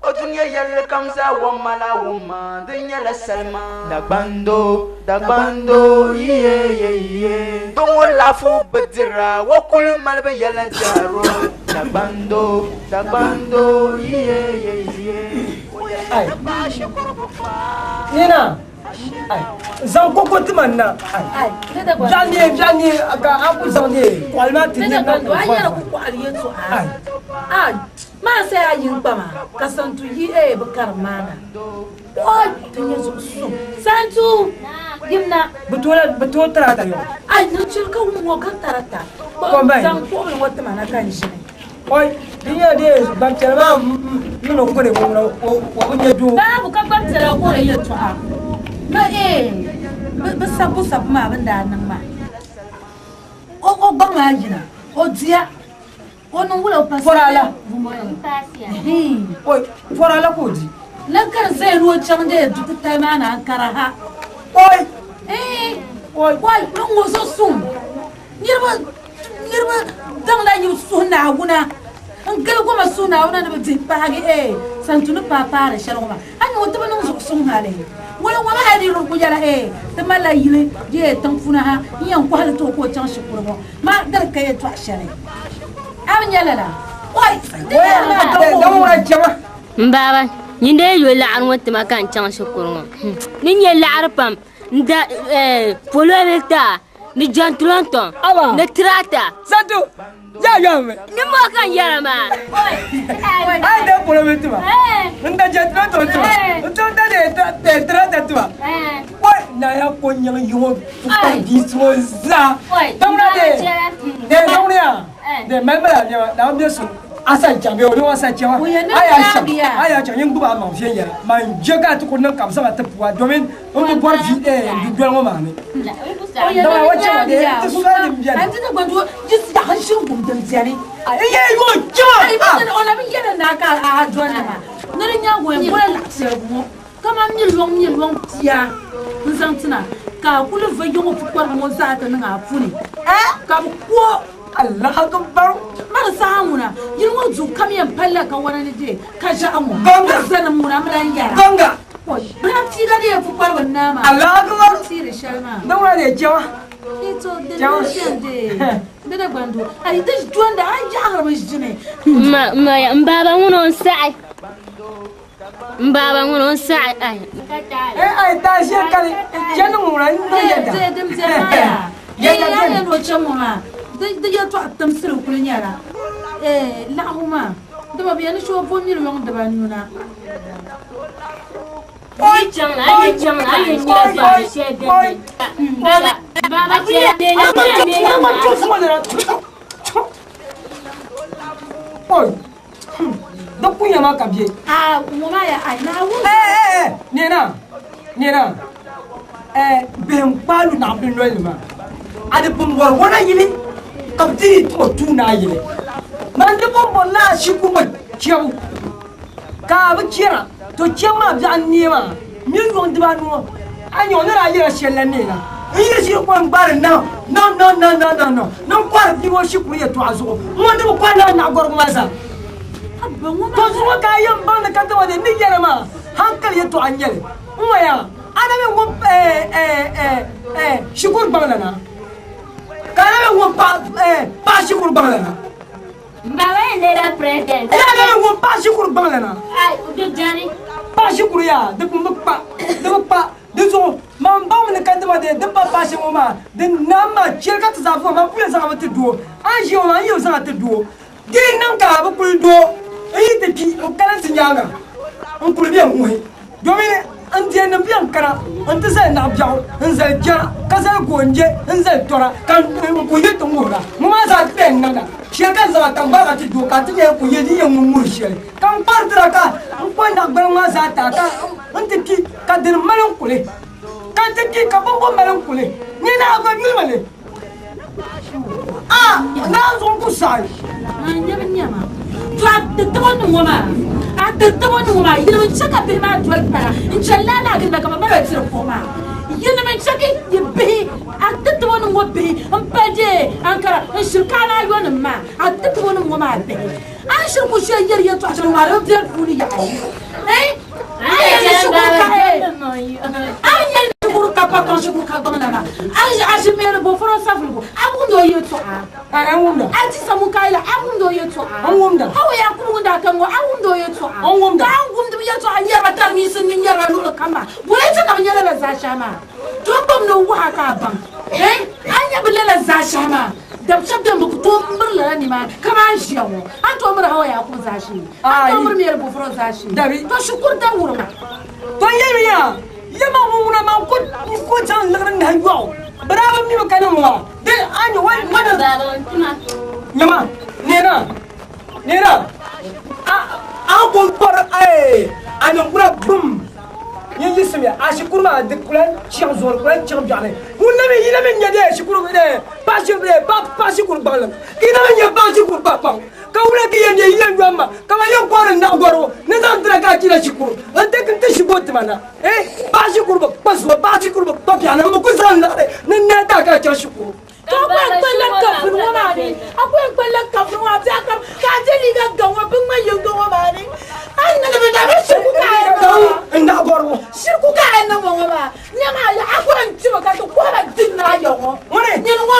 O dunia yɛlli kam zaa wamma la wumma, din nyɛla salima. Dagbaŋ doo, Dagbaŋ doo, iye iye iye. Doo ŋɔ laɣifu bi dira, o kuli mali bi yɛla jɛhiro. Dagbaŋ doo, Dagbaŋ doo, iye iye iye. Ai nina ai zaŋ koko ti ma na ai biɛɣu ni biɛɣu ni ka a ku zaŋ ne kɔɣili maa ti ne na a yɛra ku kɔɣili yɛltɔɣa ai maa sai a yi n-kpa maa ka santu yi ee bi karim maa na oi ti nyɛ zuɣu suŋ santu yimna bi tooi bi tooi tarata yɔ ai niŋ chili ka wum ŋɔ ka tarata Kɔmbai. zaŋ kuɣubili ŋɔ tima na ka n ʒini oi di nyɛla dee gbampiɛla maa mini o kɔre ŋɔ o bi nyɛ doo baabu ka gbampiɛla kɔre yɛltɔɣa bi ee bi sabbu sabbu maa bin daa niŋ maa o o gbaŋ maa yina o diya o niŋ wula o pa Fɔra la. Oi fɔra la ka o di lan ka di zaya ni o chaŋ dee du titali maa na Ankara ha oi ee oi oi niŋ ŋɔ zuɣu suŋ niriba niriba daŋla yi suhi Naawuna n gili goma suhi Naawuna ni bi dihi paagi ee santu ni paai paari shɛli ŋɔ maa a ni ŋɔ ti bi niŋ zuɣu suŋ hali wala ŋɔ maa hali niriba ku yɛla ee ti malila yili dee tiŋ puuni ha n yɛn kɔhili ti o ka o chaŋ shikuru ŋɔ maa diri ka yɛltɔɣa shɛli a bi nya lala oi di yɛli maa ka daŋ ŋɔ chɛma M baaba, nyin dee yo laɣiri ŋɔ tima ka n chaŋ shikuru ŋɔ. Ni nyɛ laɣiri pam n da polo taa ni jɛntulontɔŋ Aba. ni tirata. Santu yaa yɔmi Ni mɔ ka n yɛra maa. a da polo mi tima n da jɛntulontɔŋ tima n tom da dee tirata tima oi na ya ko nyaŋ yiŋɔ bisi ŋɔ zaa daŋna dee dee daŋna ya dee mali mali a nɛma na bɛ sun asa chaŋ bɛ o ni asa chaŋ O yɛn niŋ a yaa chaŋ yaagiya. a yaa chaŋ yin gbubi a maŋ viɛnyɛla man je ka a ti ku niŋ ka bi zaŋ a ti puwa domin n bi bɔri vi dundoli ŋɔ maa ni o yɛn Dama niŋ o chɛma dee yaagiya ti soli din biɛni a ti ti gba yi yaɣa ʒini gum din biɛni n yɛ yo Ai, chɛma bi o na bi yɛli naa ka a dɔni maa ni di nyaangi o yɛn bɔla laɣa ŋɔ kaman miliyɔŋ miliyɔŋ pia n zaŋ tina ka a kuli va yiŋɔ pukparigu ŋɔ zaa ti niŋ a puni ka bi ku o Allah akbar mari saha ŋuna yili ŋɔ duu kam yɛn palila ka wana ni dee ka ʒaɣa ŋɔ Gonga. ka zanim ŋuna mi lan yɛra gonga bi na piiga dee pukparigu n naa maa Allah akbar piiri shɛli maa daŋna dee chɛma ito din Chɛma niŋ shɛm dee Di Dagban doo, a yi ti donda a yaɣiri bi ʒini. Ma ma ya n baaba ŋuni o n saɣi. N baaba ŋuni o n saɣi ai. Eh ai ta ʒe kali chani ŋuna n niŋ yɛda. Di din biɛni maa yaa. Yɛda Eh, biɛni. a yɛn o chɛ ŋɔ maa. Di yɛltɔɣa timsiri kuli nyɛla. Eh, laɣihu maa. Di ba bi yɛn ni shee o bo miliyɔŋ dibanu na. Yi chaŋ na, a yi chaŋ na, a yi nyɛla baaba shɛli din ni. Baaba, baaba chɛla Oi. Di kunya maa ka bɛ. Ah, ŋɔ maa yaa ai Naawuni. Eh eh eh nena nena eh bihi n kpaalu naɣibili noli ni maa a di pun bɔri ŋɔna yili ka bi ti yi tuɣi tuu naa yili man di pun bɔri la shikuru ŋɔ chɛbu ka bi chɛra to chɛbu maa biɛɣu n nee maa miliyɔn dibaanu ŋɔ a nyɛ o ni daa yɛla shɛli la neena n yiri shiri ko n gbaari na no no no no no no ni n kɔhiri bia ŋɔ shikuru yɛltɔɣa zuɣu ŋɔ di bi kɔhi lala naɣigɔrigu maa zaa Abba ŋɔ to maa. zuɣu ka a yɛn baŋ ni ka dama de ni yɛla maa hankali yɛltɔɣa n nyɛli n ŋɔ yaa a na mi ŋun shikuru gbaŋ la na ka a na mi ŋun paɣa shikuru gbaŋ la na N baaba yɛn leela president. a na mi ŋun paɣa shikuru gbaŋ la na Ai, di biɛni. paɣa shikuru yaa di pun bi kpa di bi kpa di zuɣu man baŋmi ni ka dama de din pa paɣa shɛli ŋɔ maa di nam maa chɛli ka ti zaa fo man puya zaŋa bi ti doo a ni ʒiya ŋɔ maa n yɛn zaŋa ti doo di yi niŋ ka bi kuli doo n yi ti kpi n kana ti nyaanga n kuli bɛ ŋuhi domin n diɛnnim bɛn kana n ti zali naɣ biɛɣu n zali jɛra ka zali goonje n zali tɔra ka n ku yi ti ŋuhira ŋɔ maa zaa ti bɛn niŋda shɛli ka n zaŋa ka n gbaagi ti doo ka ti nyɛ ku yɛ di yɛn ŋun ŋuhi shɛli ka n kpari tira ka n kpa naɣ gbaliŋ maa zaa taa ka n ti kpi ka dini mali n kuli ka n ti kpi ka bɔŋbɔŋ mali n kuli nyɛ naa gba yulima li a naa zuɣu ku saɣi Maa nyɛ bi nyɛma. To a ti tibo ni ŋɔ maa. A ti tibo ni ŋɔ maa. Yinima n chɛ ka bihi maa doli pala. N chɛ lala ginda ka ba mali ba tiri kuɣu maa. Yinima n chɛ ka yi bihi a ti tibo ni ŋɔ bihi n pa dee Ankara n shiri kaana ayɔnim maa. A ti tibo ni ŋɔ maa bihi. A ni shiri ku shɛli yɛri yɛltɔɣa shɛli ŋɔ a di biɛri puuni yaɣa. Eh? A yɛli ni shikuru ka a yɛli ni shikuru ka pa kpaŋ shikuru ka gbaŋ na maa. A a ʒi mɛri bo fɔrɔ safiligu a wumdi o yɛltɔɣa. A n wumda. A ti samu kaila a wumdi o yɛltɔɣa. N wumda. A wa yaa kuri ŋun daa kam ŋɔ a wumdi o yɛltɔɣa. N wumda. Ka a wumdi bi yɛltɔɣa nyɛriba tarimiisi ni nyɛriba luɣuli kam maa. Bɔla chɛ ka bi nyɛ lala zaashɛhi maa. To gbubi ni waha ka a baŋ. Eh? A nyɛ bi lala zaashɛhi maa. Dab shɛba bɛn bi ku tooi miri lala nimaani kaman a ʒiya ŋɔ. A ni tooi miri Hawa Yakubu zaashee. A ni tooi miri Mary Boforo zaashee. Dabi. To shikuru da wuri ma. To yɛli yaa yɛma ŋun ŋuna maa ku zaŋ liɣiri nahi yɔɣu bi daa bi mimi ka niŋ maa di a nyɛ wani wani Baaba n tuma. nyɛma nina nina a a ku kpɔri ee a niŋ kura bum yin yiɣisimiya a shikuru maa di kula chaŋ zuɣu di kula chaŋ biɛɣuni ŋun na mi yi na mi nyɛ de shikuru de paɣa shikuru de paɣa shikuru gbaŋ la ki na mi nyɛ paɣa shikuru pa kpaŋ ka wula ki yɛn de yɛn yɔn ma ka ma yɛn kɔri naɣ gɔrigu ni zaŋ tira ka a chila shikuru n ti n ti shikuru tima na eh paɣa shikuru bi kpa zuɣu paɣa shikuru bi kpa biɛɣuni n bi ku zaŋ liɣiri ni n naai taa ka a chaŋ shikuru. To a ku yɛn kpalila kafuni ŋɔ maa ni. A ku yɛn kpalila kafuni ŋɔ a biɛɣu kam ka a je liiga gaŋ ŋɔ bin ŋma yinga ŋɔ maa ni. A ni niŋ bi shiriku ka a yɛn niŋ ŋɔ. N naɣ gɔrigu. Shiriku ka a yɛn niŋ ŋɔ maa. Nyɛ maa a ku yɛn timi ka ti kɔhi ba di naa ya ŋɔ. Ŋuni? Nyini ŋɔ.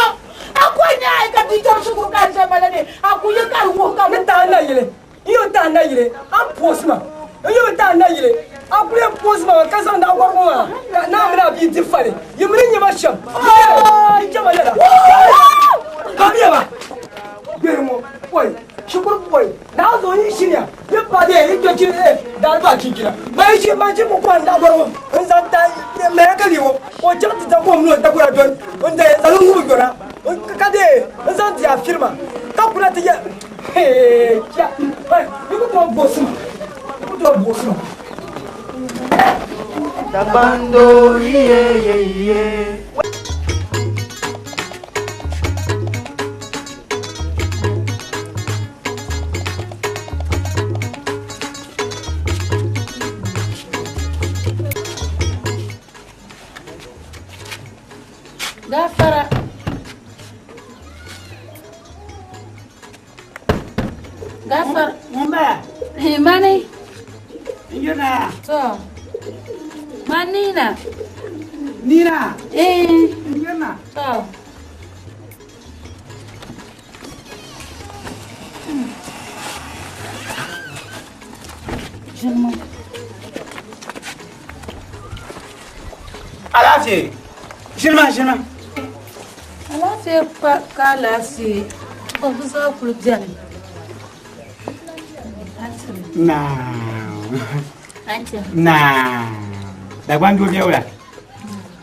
A ku yɛn nyɛ a ka bia tɔbu shikuru ka a ʒe mali ni a ku yi ka di wuhi ka Ni taai na yili n yɛn taai na yili a ni poosi ma n yɛn taai na yili a kuli yɛn poosi ma ka zaŋ naɣ gɔrigu maa ka naa mini a bia di fali yi mini nyɛma shɛm yi jɛma lala ka mi yɛba gberi ŋɔ oi shikuru oi naa zuɣu yi ʒiniya yi pa de yi kpɛ chi daari ba chinchina ma yi ʒi ma ʒi ku kɔhi naɣ gɔrigu n zaŋ ta mɛya ka li ŋɔ o chaŋ ti zaŋ kom ni o takura doli n de zaŋ ŋubi yɔna ka de n zaŋ ti a firima ka kuna ti yɛ Hey, chia. Hey, you go to boss ma. You go to boss ma. Dabando iye iye iye. Gafara. Gafara. Ŋun bala. Eh, mani. N yirina. To. Manina. Nina. Eh. N yirina. To. Ʒinimi. Alaafee. Ʒinima, ʒinima. Alaafee pa ka alaafee. O bi zaa kuli beni. Naa. Naa. Dagban doo bɛ wula.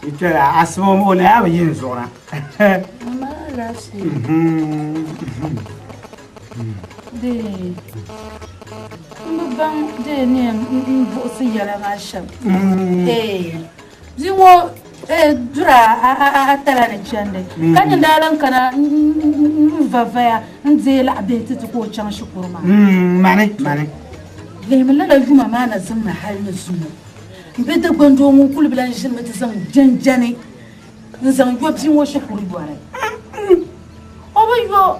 N kpɛra asiba o na yaa bi yi n zuɣu na. Mama alaafee. Dee. N bi baŋ dee ni yɛn n buɣisi yɛla maa shɛm. Ee. Bia ŋɔ duri a tala ni chandi ka nyin daa lan kana n va vaya n deei laɣibihi ti ti ka o chaŋ shikuru maa. Mani, mani. Lihimi lala yuma maa na zimmi hali ni zuŋɔ. M be Dagbandoo ŋun kuli bi lan ʒinimi ti zaŋ jɛnjɛni n zaŋ yo bia ŋɔ shikuru yɔri. O bi yo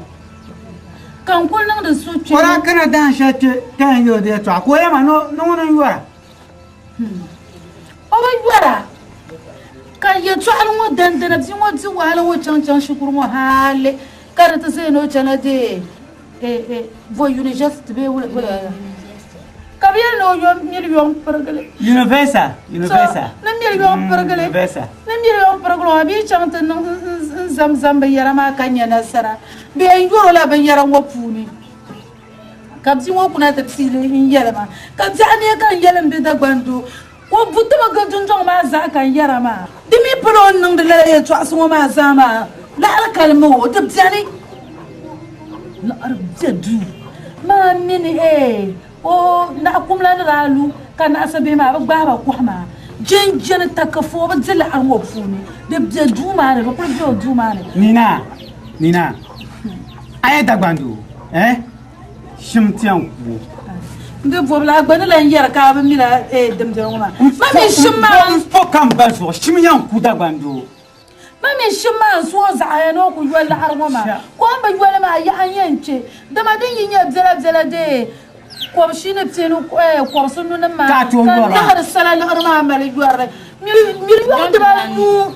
ka n kuli niŋdi suhukpeeni. O daa kana dahin shɛli kpe ka yɛn yɛl o di yɛtɔɣa ka o yɛli ma ni ŋuni n-yɔra. O bi yɔra ka yɛtɔɣili ŋɔ dindina bia ŋɔ di wahala ŋɔ chaŋ chaŋ shikuru ŋɔ hali ka di ti zaya ni o chana deei bo university bee wula ka bɛ yɛli ni o yo miliyɔn pirigili. Universal, universal. Ni miliyɔn pirigili. Universal. Ni miliyɔn pirigili ŋɔ bɛ yi chaŋ ti niŋ n zam zam binyɛra maa ka nya nasara bɛ yɛn yɔri o la binyɛra ŋɔ puuni. Ka bia ŋɔ kuna ti piili n-yɛli ma, Ka biɛɣu neei ka n yɛli m bi Dagbaŋ doo, ka o bu ti mi gili dundɔŋ maa zaa ka n yɛra maa. Di mi pala o ni niŋdi lala yɛltɔɣisi ŋɔ maa zaa maa, laɣiri kali mi o, di beni. Laɣiri be duu maa mini eei o naɣikumla ni daa lu ka naɣisa bihi maa bi gbaai ba kɔhi maa jɛnjɛni takafo bi di laɣiri ŋɔ puuni. Di be duu maa ni, di kuli be o duu maa ni. Nina, Nina, a yɛn Dagbaŋ doo? Eh? Shim ti yɛn ku o. N di bɔbila a gba ni lan yɛri ka a bi mila dimdini ŋɔ maa. Ma mi shim maa. N fo ka m ba zuɣu shim yɛn ku Dagbaŋ doo. Ma mi shim maa n su o zaɣaya ni o ku yoli laɣiri ŋɔ maa. Ka o ni bi yoli maa yaha n-yɛn kpe. Dama din yi nyɛ biɛla biɛla dee kɔbishii ni pia ni kɔbisi nunim maa Ka a tooi ka yɔri a. liɣiri sala liɣiri maa mali yɔrili. Miliyɔŋ dibanu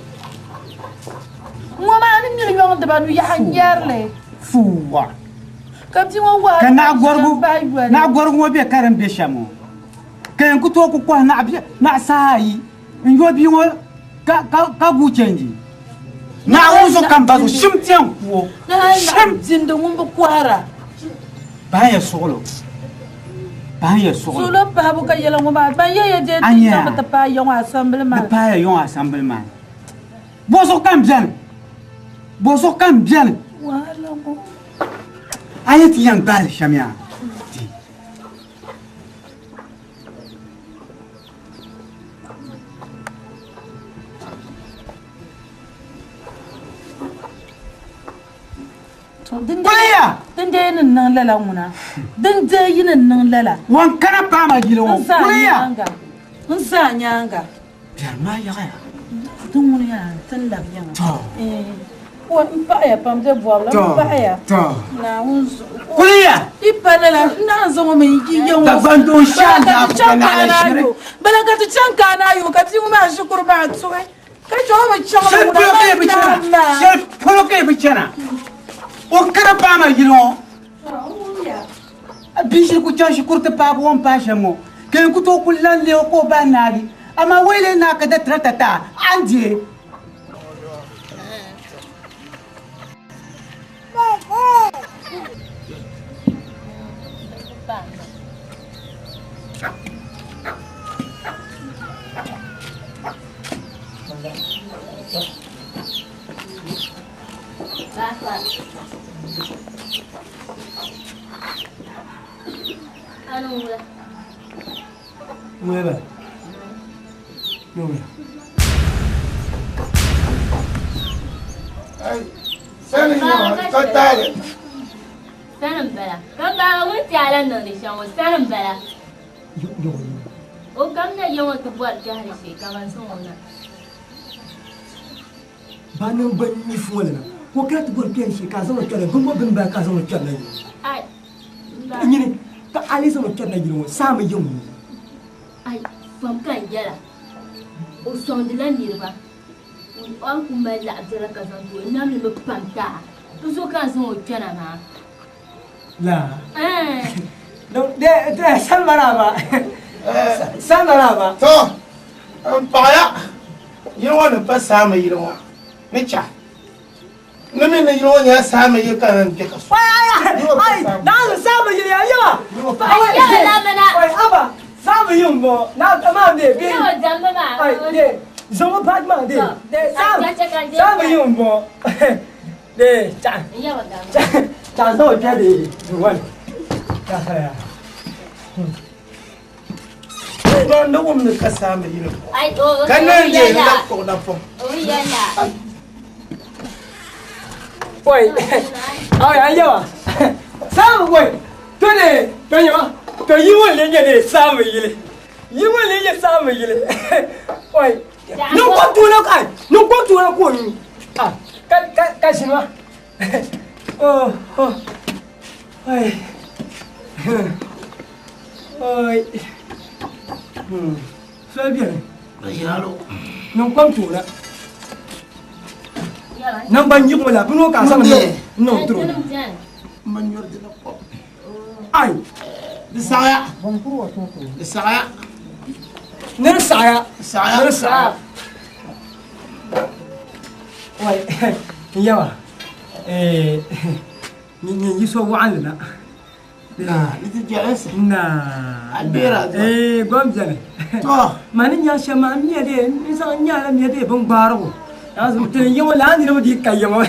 ŋɔ maa ni miliyɔŋ dibanu yaha n-nyɛri li. Fuwa. Ka bia ŋɔ waai Ka naɣ bahi yoli. naɣ gɔrigu ŋɔ be ka din be shɛm ŋɔ, ka yɛn ku tooi ku kɔhi naɣ saha ayi n-yo bia ŋɔ ka guui chɛnji. Naawuni zuɣu ka m ba zuɣu shim ti yɛn ku o. Ni hali naɣ Shim! bindi ŋun bi kɔhira. Bahi ya suɣilo. Bahi ya suɣilo. Suɣilo pahibu ka yɛla ŋɔ maa, ban yɛya dee ti Anya. chaŋ ti paai ya ŋɔ asambili maa. Di paaya yɔŋ asambili maa. Bɔ zuɣu ka m beni? Bɔ zuɣu ka m beni? Wahala ŋɔ. A yi ti yɛn gbaali shɛm yaa, di. Kuliya! Din dee yi ni niŋ lala ŋuna. Din dee yi ni niŋ lala. Ŋun kana paama yili ŋɔ. N zaa Kuliya! nyaaŋa. N zaa nyaaŋa. Biɛri maa yaɣaya. Din ŋuni yaa ti ni labi yiŋa. Tɔ. O n paɣiya pam bɛ bɔbila, n Tɔ. paɣiya. Tɔ. Naawuni zuɣu. Kuliya! Yi pa lala, n naan zaŋ o mi n yi ya ŋɔ. Dagbaŋ doo n-shɛ Bala ka alaafee ti chaŋ ka ka a naɣila naan shiri. yo. Bala ka ti chaŋ ka a naan yo, ka bia ŋɔ maa shikuru maa tuhi. Ka chɛ o bi chaŋ Shɛli ŋuna polo ka yi bi maa chana. naan maa. Shɛli polo ka yi bi chana. O kana paai ma yili ŋɔ. A bia shili ku chaŋ shikuru ti paagi o ni paai shɛm ŋɔ, ka yɛn ku tooi ku lan leeg o ka o bahi naagi. Amaa wei lee naai ka da tirata ti a, a ni deei. Nueve. Nueve. Ai, sani nyɛ ka taali. Sani m-bala. Ka baaba ŋun ti a la niŋdi shɛm ŋɔ, sani m-bala. O kamina ya ŋɔ ti bɔri kpɛhili shee ka ban zaŋ o na. Ba niŋ ba nyi foli na. Ka o kana ti bɔri kpɛhili shee ka a zaŋ o kpɛrina. Bini ŋɔ bini bala ka a zaŋ o kpɛrina yili ŋɔ. Ai, Ka nyini ka a lee zaŋ o kpɛrina yili ŋɔ saa mi yiŋ ŋɔ. Ai, fam ka n yɛla. O sɔŋdila niriba. O ni ku mali laɣ biɛla ka zaŋ ti o namli mi pam ti a. Di zuɣu ka n zaŋ o kpɛna maa. La. Ɛɛn. No, de, de, salima naa maa. Sambara ba. To, n paɣaya yili ŋɔ ni pa saama yili ŋɔ ni cha. Ni mi ni yili ŋɔ nyɛla saama yili ka n kpe ka so. Ai, na saama yili ya yawa. Ai, aba, saama yili m-bɔŋɔ. Na maa de bi. Yawa damma maa. Ai, de zaŋ paati maa de. De saama saama yili m-bɔŋɔ. De cha. Yawa damma. Cha zaŋ o kpe de duu ŋɔ ni. Ya. Ban da wumdi ka saama yili ŋɔ. Ai, o Ka naan deei ni labi kpuɣi napɔŋ. O yɛla. Oi, ai an yawa. Saama wai. To ne, to yawa. To yi ŋɔ le nyɛ de saama yili. Yi ŋɔ le nyɛ saama yili. Oi. Niŋ kom tuuna ai, niŋ kom tuuna ka o nyu. Ah, ka ka ka ʒini ma. Oh, oh. Oi. Oi. Soli beni. Niŋ kom tuuna. Nangban yiɣimi la bini o ka a zaŋ niŋ niŋ tiri o. Ai. Di saɣaya. Di saɣaya. Ni di saɣaya. Saɣaya. Ni di saɣaya. Wai, n yaba. Eh, ni yi so waɣinli na. Na, ni ti jɛlinsi. Na. A beera zuɣu. Eh, gom beni. To. Ma ni nya shɛm maa, n mi de, n zaŋ n nyala mi de bin gbaarigu. Na zuɣu ti yiŋɔ la niriba di ka yiŋɔ.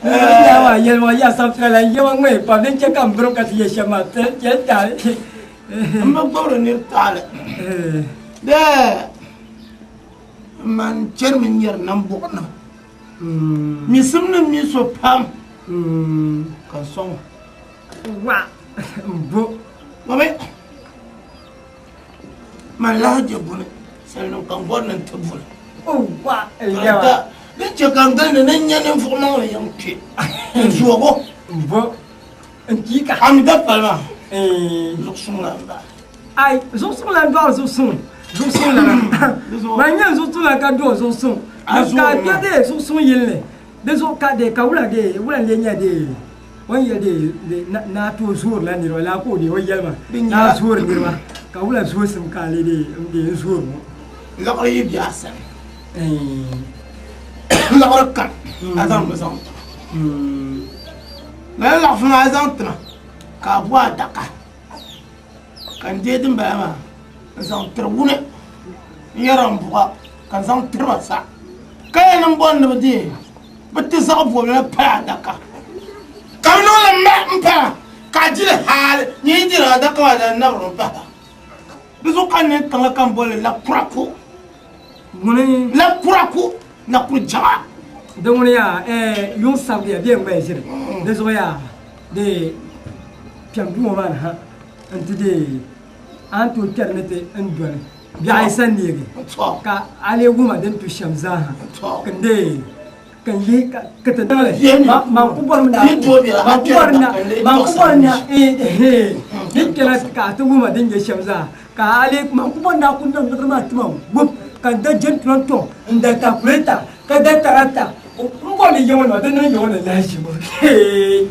Ni nya maa yɛli maa ya sabitira la yiŋɔ ŋmɛ pam din chɛ ka n birim ka ti yɛ shɛm maa ti chɛ taali. N bi gbubiri niri taali. Bee man chɛrimi nyɛri nambuɣunim. Misim ni mi so pam ka n sɔŋ o. Wa n bo. Mami, man lahi je buni, salinim ka n bɔri ni n ti buni. O wa yawa. Din chɛ ka n gilindi ni n nya ninvuɣ maŋli yiŋ kpe n zoogo. N bo n kiika. A mi dapali maa zuɣusuŋ la m-bala. Ai, zuɣusuŋ la n-dɔɣiri zuɣusuŋ. Zuɣusuŋ lana. Man nyɛ zuɣusuŋ la ka dɔɣi zuɣusuŋ. Ka kpe de zuɣusuŋ yili ni. Di zuɣu ka de ka wula de wula n-lee nyɛ de o ni yɛli de de naa tooi zoorila niriba laa ka o de o yɛli ma naa zoori niriba ka wula zoosim ka a lee de n de n zoori ŋɔ. Liɣiri yi be a sani, liɣiri kam a zaŋ mi zaŋ ti ma. Lala laɣifu maa a zaŋ ti ma ka a bo adaka ka n deei dimbala maa n zaŋ tiri wuni n yɛra n buɣa ka n zaŋ tiri ba sa ka yɛn niŋ bɔri ni bi deei bi ti zaɣ bobili na pali adaka ka bi niŋli ma n pahi ka a dili hali nyɛ yi diri adaka maa dan nabiri mi pahi ba di zuɣu ka n ni tiŋa ka n boli la kuraku Ŋuni la kuraku na kuri jaɣa di ŋuni yaa yuŋ sabigiya bee n gbaya ʒiri di zuɣu yaa di kpɛm duu ŋɔ maa ni ha n ti deei a ni tooi kpɛri ni ti n doli biɛɣu yi sa neegi ka a lee wuma din tu shɛm zaaha ka n deei ka n yihi ka ti niŋli man ku bɔrimi na man ku bɔri na man ku bɔri na din kpɛra ka a ti wuma din nyɛ shɛm zaa ka a lee man ku bɔri na ku niŋ liɣiri maa tima wup ka n da jɛntulantoŋ n da kalkuleta ka da tarata n bɔri ni yiŋɔ nima di niŋ yiŋɔ ni lahiʒi ŋɔ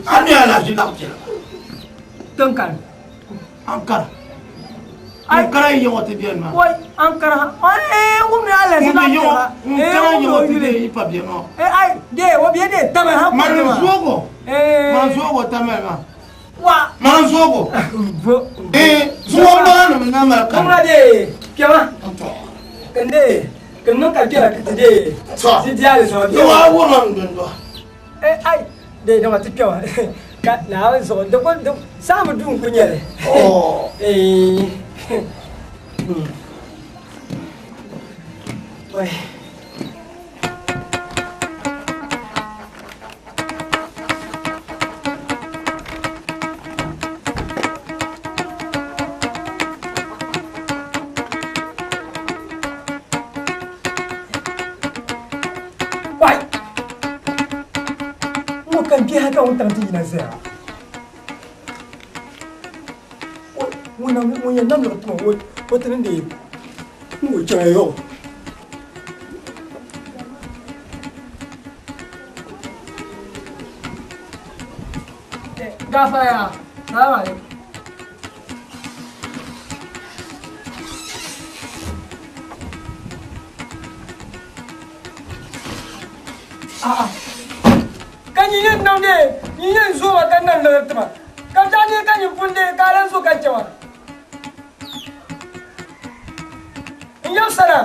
a mi alahiʒi laɣim piɛla tiŋ kani Ankara. Ankara yi yiŋɔ ti beni maa. Oi, Ankara. Oi, ŋun mi ala Ŋun bi yiŋɔ, Ankara yiŋɔ ti bɛ yi pa bɛ maa. Eh, ai, de, o bɛ de tamale ha. Man zoogo. Man zoogo tamale maa. Wa. Man zoogo. Bo. Eh, zuŋɔ maa nim na mali kan. Ŋun de, kpɛma. Kende, kende ka kpɛra kiti de. Tɔ. Ti diali zuɣu. Di waa wurim dundɔŋ. Eh, ai, de dama ti kpɛma ka naawuni zuɣu di ku di saami duu n ku nyɛli. Oh. Eh. Oi. Wai! Ŋɔ ka biɛhi ka wuntaŋ ti yina zaya. Ŋun ŋun yɛn nam liɣiri tuma o ti niŋdi n o chɛŋ yɔɣu. Gafara, salaam alaikum. Ka nyin yɛn niŋ dee, nyin yɛn zo ma ka niŋ liɣiri ti ma. Ka biɛɣu neei ka nyin pun deei ka a lan zo ka chɛ ma. N yab sana.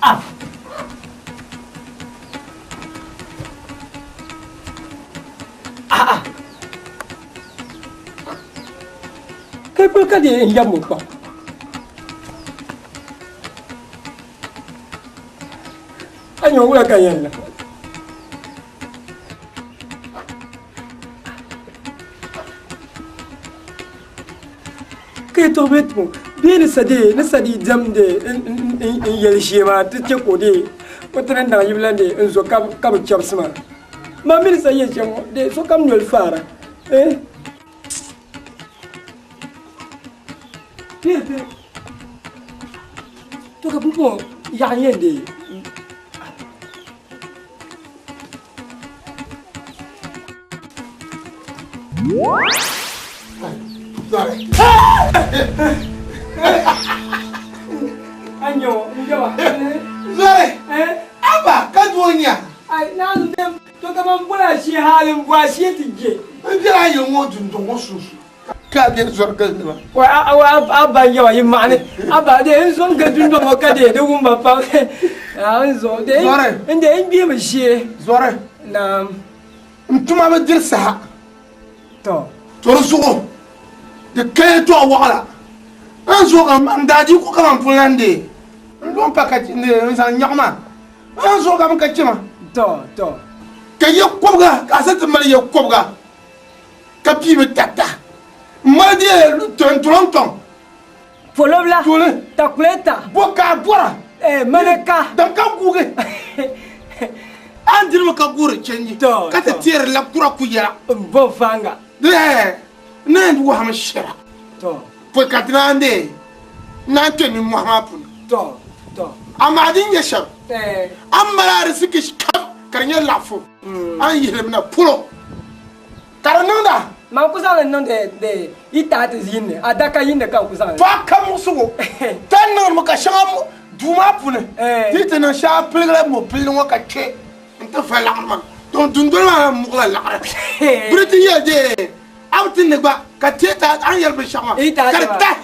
Ah. Ah ah. Kai kuli ka di n yab ŋɔ kpa. A nyɛ wula ka yɛn niŋ. Ka yi tɔɣi bee tumo bee ni sa dee ni sa dii diɛm dee n yɛli ʒee maa ti chɛ ka o dee o ti ni naɣ yibila dee n zo ka bi chɛbisi ma. Man mi ni sa yɛli shɛm ŋɔ dee sokam noli faara eh. Piri piri to ka pumpɔŋɔ yaɣa n yɛn dee. Zɔri, aba ka doo nya. Ai, naan dem, to kaman bɔla shee hali n bɔa shee ti je. N bela a yili ŋɔ dundɔŋ ŋɔ sunsuuni. Ka a be zɔri gilindi ma. Wa a ba n yaba yi maɣani a ba de n zo n gili dundɔŋ ŋɔ ka de di wumba pam a n zo de n de n gbihimi shee. Zɔri. Naam. N tuma bi diri saha. To. To di zuɣu di ka yɛltɔɣa waɣila n zo ka n daadiiku kaman pun lan deei n lo m-pa ka n zaŋ nyaɣi ma n zo ka mi ka chɛ ma. To to. Ka yɛ kɔbiga ka a sa ti mali yɛ kɔbiga. Ka pii bi tarita. M mali di tɔntɔntɔn. Polobila. Toli. Takuleta. Bo ka a bɔra. Eh, maneka. Dam ka guugi. A ni dirimi ka guuri chenji. To, Ka ti teeri la kura ku yɛla. N bo fanga. Eh, n ni yɛn wahimi shɛba. To. Pɔi ka di naan deei, n naan kpe nimmohi maa puuni. To, to. Amaa din nyɛ shɛm, Eh. a ni mali ariziki kam ka di nyɛ laɣifu, a ni yihi li mi na polo. Ka di niŋda. Man ku zaŋ li niŋ di yi taati yinni, adaka yinni ka n ku zaŋ li. To a ka muɣisigu ka niŋdimi ka shɛŋa duu maa puuni di yi ti niŋ shɛli a piligila mɔpilli ŋɔ ka kpe nti va laɣiri maa. To dundoli maa lan muɣila laɣiri. Bɛ di ti yɛli dee a bi ti ni gba ka teei ti a ni yɛli binshɛɣu maa ka di tahi.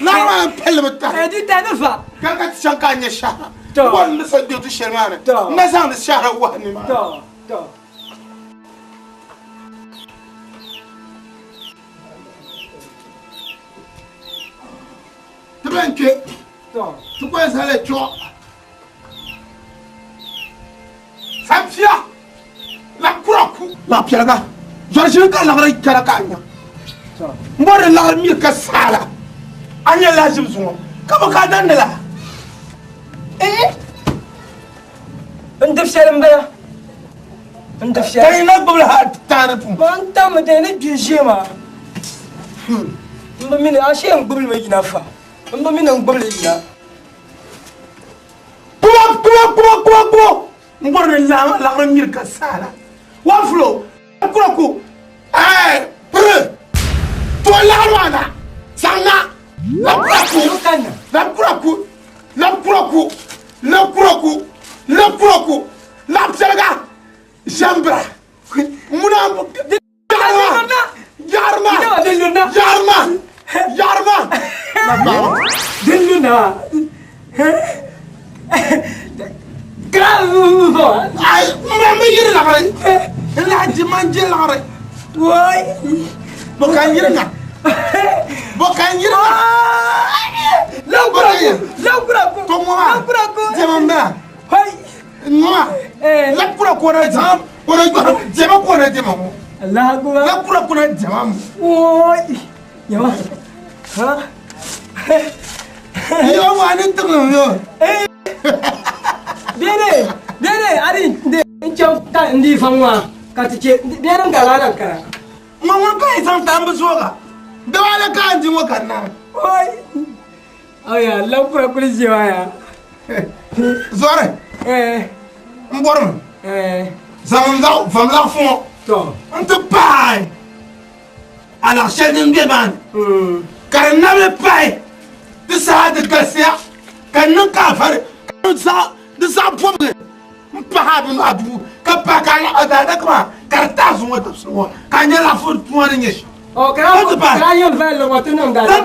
Laɣiri maa lan palimi tahi. Di tahi ni va. Ka ka ti chaŋ ka a nya shɛhira. N bɔri ni sa gbe du shɛli maa ni n na zaŋdi shɛhira wahi nimaani. Ti bɛn kpe, ti kɔya zali chuɣu. Sampia la kura ku. Laɣ piɛliga, zɔri ʒini ka liɣiri kara ka a nya. M bɔri ni liɣiri miri ka saala. A nya lahiʒibu zuŋɔ ka bɛ ka a dandi la. N dib shɛli m-bala. N dib shɛli. Ka yi na gbibili hal ti taani pun. Man tammi dee ni gbi ʒee maa. M bi mi ni ashee n gbibili mi yina fa. M bi mi ni n gbibili yina. Kubo kubo kubo kubo kubo. N bɔri ni laɣiri miri ka saala. Wafulo kura ku. Ɛɛ piri. To laɣiri maa na. Zaŋ na. Lab kura ku. Lab kura ku. Lab kura ku. Lab kura ku. Lab kura ku. Lab piɛliga. Ʒɛmbira. Ŋuna yaɣiri ma. Yaɣiri ma. Yaɣiri ma. Yaɣiri ma. Din luna. Ai, n bi yiri laɣiri. N lahi di man je laɣiri. Wai. Bo ka n yiri ŋa. Bo ka n yiri ŋa. Lankuraku. Lankuraku. To ŋɔ maa. Lankuraku. Diɛma n bala. Hoi. Ŋɔ maa. Lankuraku na diɛma. O na diɛma ka o na diɛma ŋɔ. Allahu akbar. Lankuraku na diɛma ŋɔ. Woi. Yawa. Ha. Yo ŋɔ a ni tiŋli yo. Bene. Bene ari de n chaŋ ka n di fa ŋɔ ka ti che bene n ka lana kana. Ŋɔ ŋun ka yi zaŋ tam bi zooga. Dama ala ka n di ŋɔ ka naai. Oi. Aya lankura kuli ʒe maa ya. Zɔri. N bɔrimi. Zaŋ vam laɣifu ŋɔ n-ti paai a laɣ shɛli din be maa ni, ka di nabili pahi di saha di galisiya, ka niŋ ka a vari ka di zaɣ bɔbigi m-pahi a bini a duu, ka pahi ka a daadaka maa ka di tahi zuŋɔ dabisili ŋɔ, ka a nya laɣifu tuma ni nyɛ shɛm. Zaŋ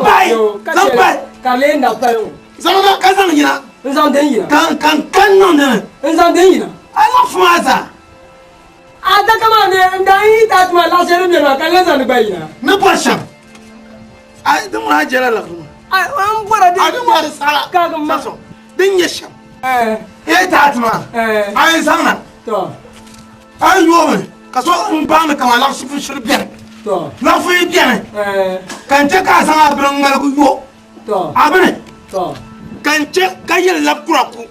pahi, zaŋ pahi. Zaŋ na ka zaŋ yina. N zaŋ din yina. Ka ka n ka niŋ dini. N zaŋ din yina. A laɣifu maa zaa. Adaka maa ni n daa yi taati maa laɣ shɛli din beni maa ka n lahi zaŋ di gba yina. Ni bɔri shɛm. A din ŋuna a jɛla liɣiri maa. A n bɔra din. A din ŋuna di saɣila. Ka di ma. Din nyɛ shɛm. Yi taati maa. A yi zaŋ na. To. A yi yoomi ka so n baŋ ni kaman laɣishifu shiri beni. To. Laɣifu yi beni. Ka n chɛ ka a zaŋ a bini ŋmaligi yo. A bini ka n chɛ ka yili lab kura ku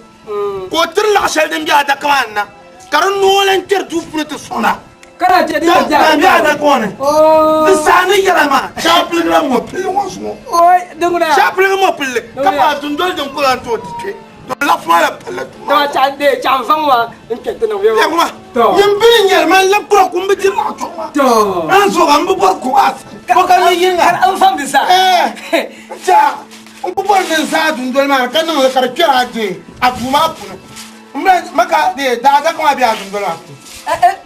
ka o tiri laɣ shɛli din be adaka maa ni na, ka di noo lan kpɛri duu puuni ti sɔŋda. Ka be adaka ŋɔ ni. Di saha ni yɛla maa, shɛhi piligila mɔpilli ŋɔ zuɣu. Shɛhi piligi mɔpilli ka paai dundoli din ku lan tooi ti kpe. To laɣifu maa lahi palila duu maa. Nyin bini n-nyɛli man lab kura ku m-bi diri laɣ chuɣu maa. N zuɣu ka m bi bɔri kuɣu a sani. Bɔ ka n yi ŋa? N tɛha n ku bɔri ni n zaai dundoli maa ni ka niŋ li ka di kpɛri a dee a duu maa puuni. M bi ma ka dee daadaka maa be a dundoli maa puuni.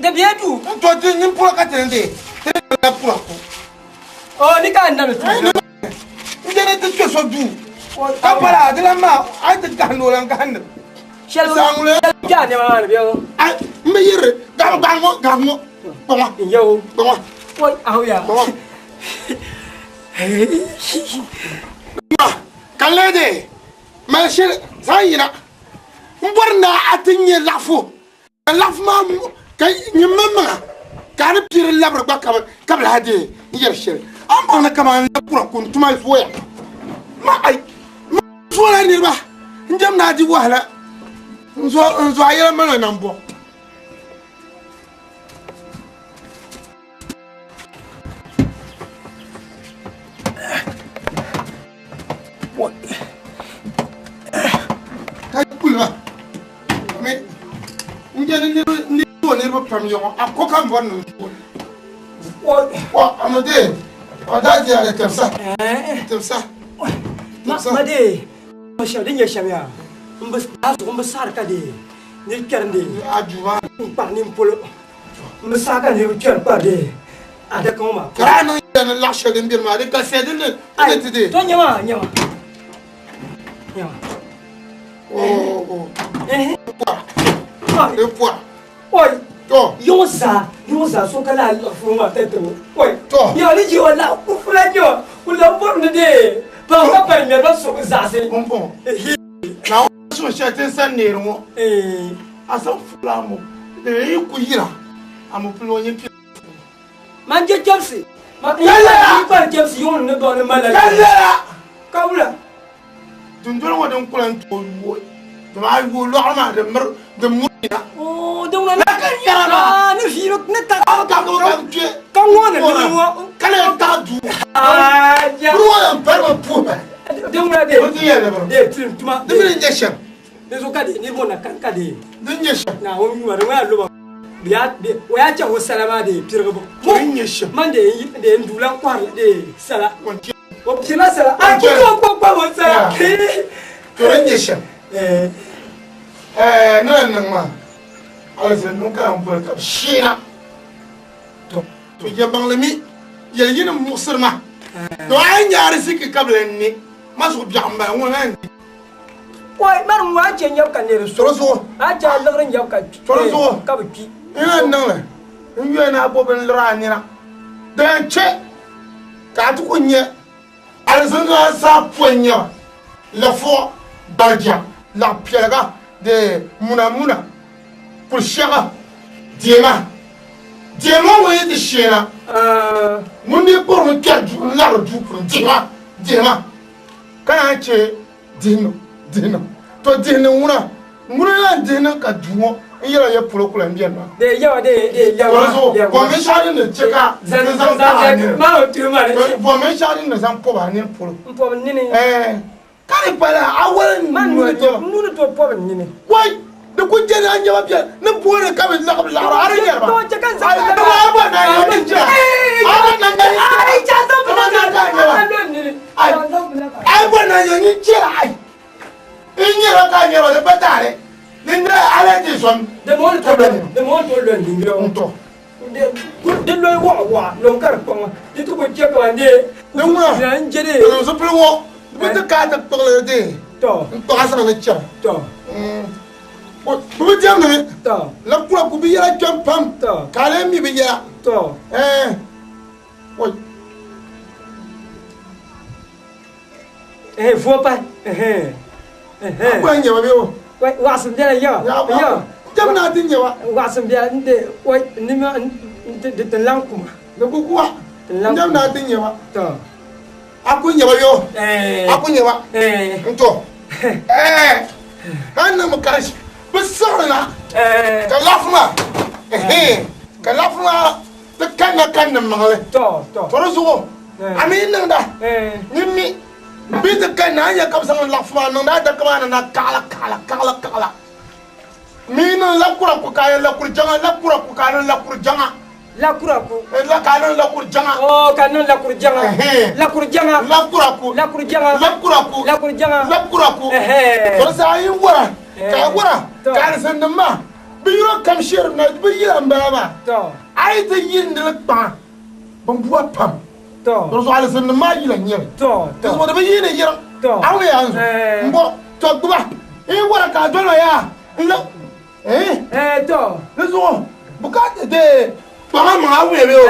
Di be duu. N to di nyin polo ka ti ni dee ti ni lab kura ku. Ni ka n na bi tuui. N je ni ti kpe so duu ka pala di lan maa a yi ti gahindi o lan gahindi Shɛli kpe a nɛma maa ni bɛ o. M bi yiri gahim gahim ŋɔ gahim ŋɔ kpaŋa kpaŋa Oi ahuya. Kpaŋa ka lee dee mali shɛli zaŋ yina m bɔri ni a ti nya laɣifu Ka laɣifu maa ka nyin maŋmaŋa ka a ni piiri labiri gba ka bi lahi deei n yɛri shɛli. A ni baŋ ni kaman n labi kura ku n tuma zooya. Ma ai, ma zoola niriba n jɛm ni a di wahala n zo a yɛla mali o nambɔɣu. Ka kuli ba mi n je ni niriba niriba pam yɔŋɔ a ko ka n bɔri ni n tooi o a de o daa je a tibisa tibisa ma de ma shɛm din nyɛ shɛm yaa n bi daa zuɣu n bi saɣari ka de ni kpɛri n de n kpari nin polo N bi saɣi ka niriba kpɛri kpari di adaka ŋɔ maa Ka daa niŋ yɛda ni laɣ shɛli din beni maa di galisiya din ni ti deei. To nyama nyama nyama. Di pɔra. Oi. To. Yiŋ zaa yiŋ zaa so ka laa laɣifu ŋɔ maa tali tabo. Oi. To. Yaa ni je wa laɣ kufula nyɛ ku lahi bɔri ni dee ban ka pali ŋmɛri ba so bi zaɣisi. Pumpɔŋɔ. Naawuni suhu shɛli ti ni sa neeri ŋɔ. A zaŋ fula a mo di yi ku yira a mo pili o nyin pia puuni. Man je chɛbisi. Ma n yi kpari chɛbisi yiŋ ni baŋ ni mali la. Ka lala. Ka wula. Dundoli ŋɔ din kula n-tooi yooi dama a yooi lɔɣiri maa di miri di murina. Oo din ŋɔ La ka yɛra maa. Aa ni viiri ni ta ka ka ka kpe. Ka ŋɔ ni ni ŋɔ. Ka lee taɣi duu. Aa ja. Biri ŋɔ yɛn pari mi puhi ba. Din ŋuna de. O ti yɛn lebiri. De tilim tuma. Di mi ni nyɛ shɛm. Di zuɣu ka di niriba na kan ka di. Din nyɛ shɛm. Na o yuma di ŋuna loba. Ya de o ya chaŋ o sala maa de pirigibu. Din nyɛ shɛm. Man de de n duula kɔhiri de sala. O pirila sala. A ku tooi kpa kpa o sala. To din nyɛ shɛm. Ɛɛ ni lan niŋ maa alizin ŋun ka n boli ka bi sheena. To to yɛlimaŋli mi yɛli yini muɣisiri ma. To a yi nya ariziki ka bi lan ne ma zuɣu biɛɣu m-bala ŋɔ na n-di. Oi, mari ŋɔ a chɛ nyɛbu ka niri so. Tɔri zuɣu. A chɛ a liɣiri nyɛbu ka Tɔri zuɣu. ka bi kpi. N yɛn niŋ li, n yuya ni a bo bin liri a nina, din yɛn chɛ ka a ti ku nya alizanda zaa pɔi nyɛba, lafuɣa, gbalija, laɣ piɛliga, di munamuna, kul shɛɣu, diɛma. Diɛma ŋɔ yi ti sheena, ŋun dii kpuɣirimi kpɛri duu n-labiri duu puuni, diɛma, diɛma, ka naan chɛ Dihiniŋ, dihiniŋ. To dihiniŋ ŋuna, ŋuna lan dihiniŋ ka duu ŋɔ n yɛla ya polo ku lan beni maa. De yawa, de, de yawa, Tɔri zuɣu, yawa. bɔn binshɛɣu din ni chɛ ka Zan, n zaŋ zan, taɣi a zan, nini. maa o tuhi ma ni. Bɔn binshɛɣu din ni zaŋ pɔbi a nini polo. N pɔbi n nini. Ɛɛ. Ka di pala a wali Man nua nuu ni tooi pɔbi n nini. Wai, di ku je ni a nyɛba bɛ ni booni ka bɛ laɣim laɣiri a di nyɛri ba. To chɛ ka n zaŋ A bɔ a na nyɛ n chɛ. A bɔ na nyɛ n chɛ. Ai, chɛ zaŋ bila ka a nyɛba. A lo n nini. Ai, a bɔ na nyɛ n chɛ ai. N nyɛra ka a nyɛba di pa taali. Di nyɛla a lee ti zom. Di mo ni tooi lo n nini. N to. Di loli waɣa waɣa lom ka di kpaŋa di ti ku chɛ ka ban dee Di ŋuna n je di niŋ zipili ŋɔ di bi ti kaai ti kpuɣili dee n kpuɣi a saŋ ni chɛri bi bi diɛmdi mi la kura ku bi yɛla kpɛm pam ka a lee mi bi yɛla Vuo pahi A kula nyɛba bee o? Waɣasim bɛla yawa yawa. Jɛm naa ti nyɛba. Waɣasim bɛla n de oi nima di ti lan kuma. Di ku kuwa. Jɛm naa ti nyɛba. A ku nyɛba bee o? A ku nyɛba. N to. Ka niŋ mi ka bi siɣiri na ka laɣafu maa ka laɣafu maa ti kanna kanni maŋli. To di zuɣu a mi yi niŋda ni mi bɛ ti kanna a ni nya ka bɛ zaŋ laɣafu maa niŋdi adaka maa ni na kaɣila kaɣila kaɣila kaɣila. Mi niŋ lakura ku ka a yɛn lakuri jaŋa lakura ku ka a niŋ lakuri jaŋa. Lakura ku. La ka a niŋ lakuri jaŋa. Oo ka niŋ lakuri jaŋa. Lakuri jaŋa. Lakura ku. Lakuri jaŋa. Lakura ku. Lakuri jaŋa. Lakura ku. To di saha yi wara ka a wara ka alizinnim maa bɛ yino kam shiri na bɛ yila m-bala maa. A yi ti yindi li kpaŋa bɛn bua pam. Di zuɣu alizinnim maa yila n-nyɛ li. Di zuɣu di bi yiini yiriŋ. A wuni yaa n-zo m-bɔ tɔ gbuba n yi wara ka a doli ma yaa n la eh di zuɣu bukaata dee kpaŋa maŋa a wuya bee o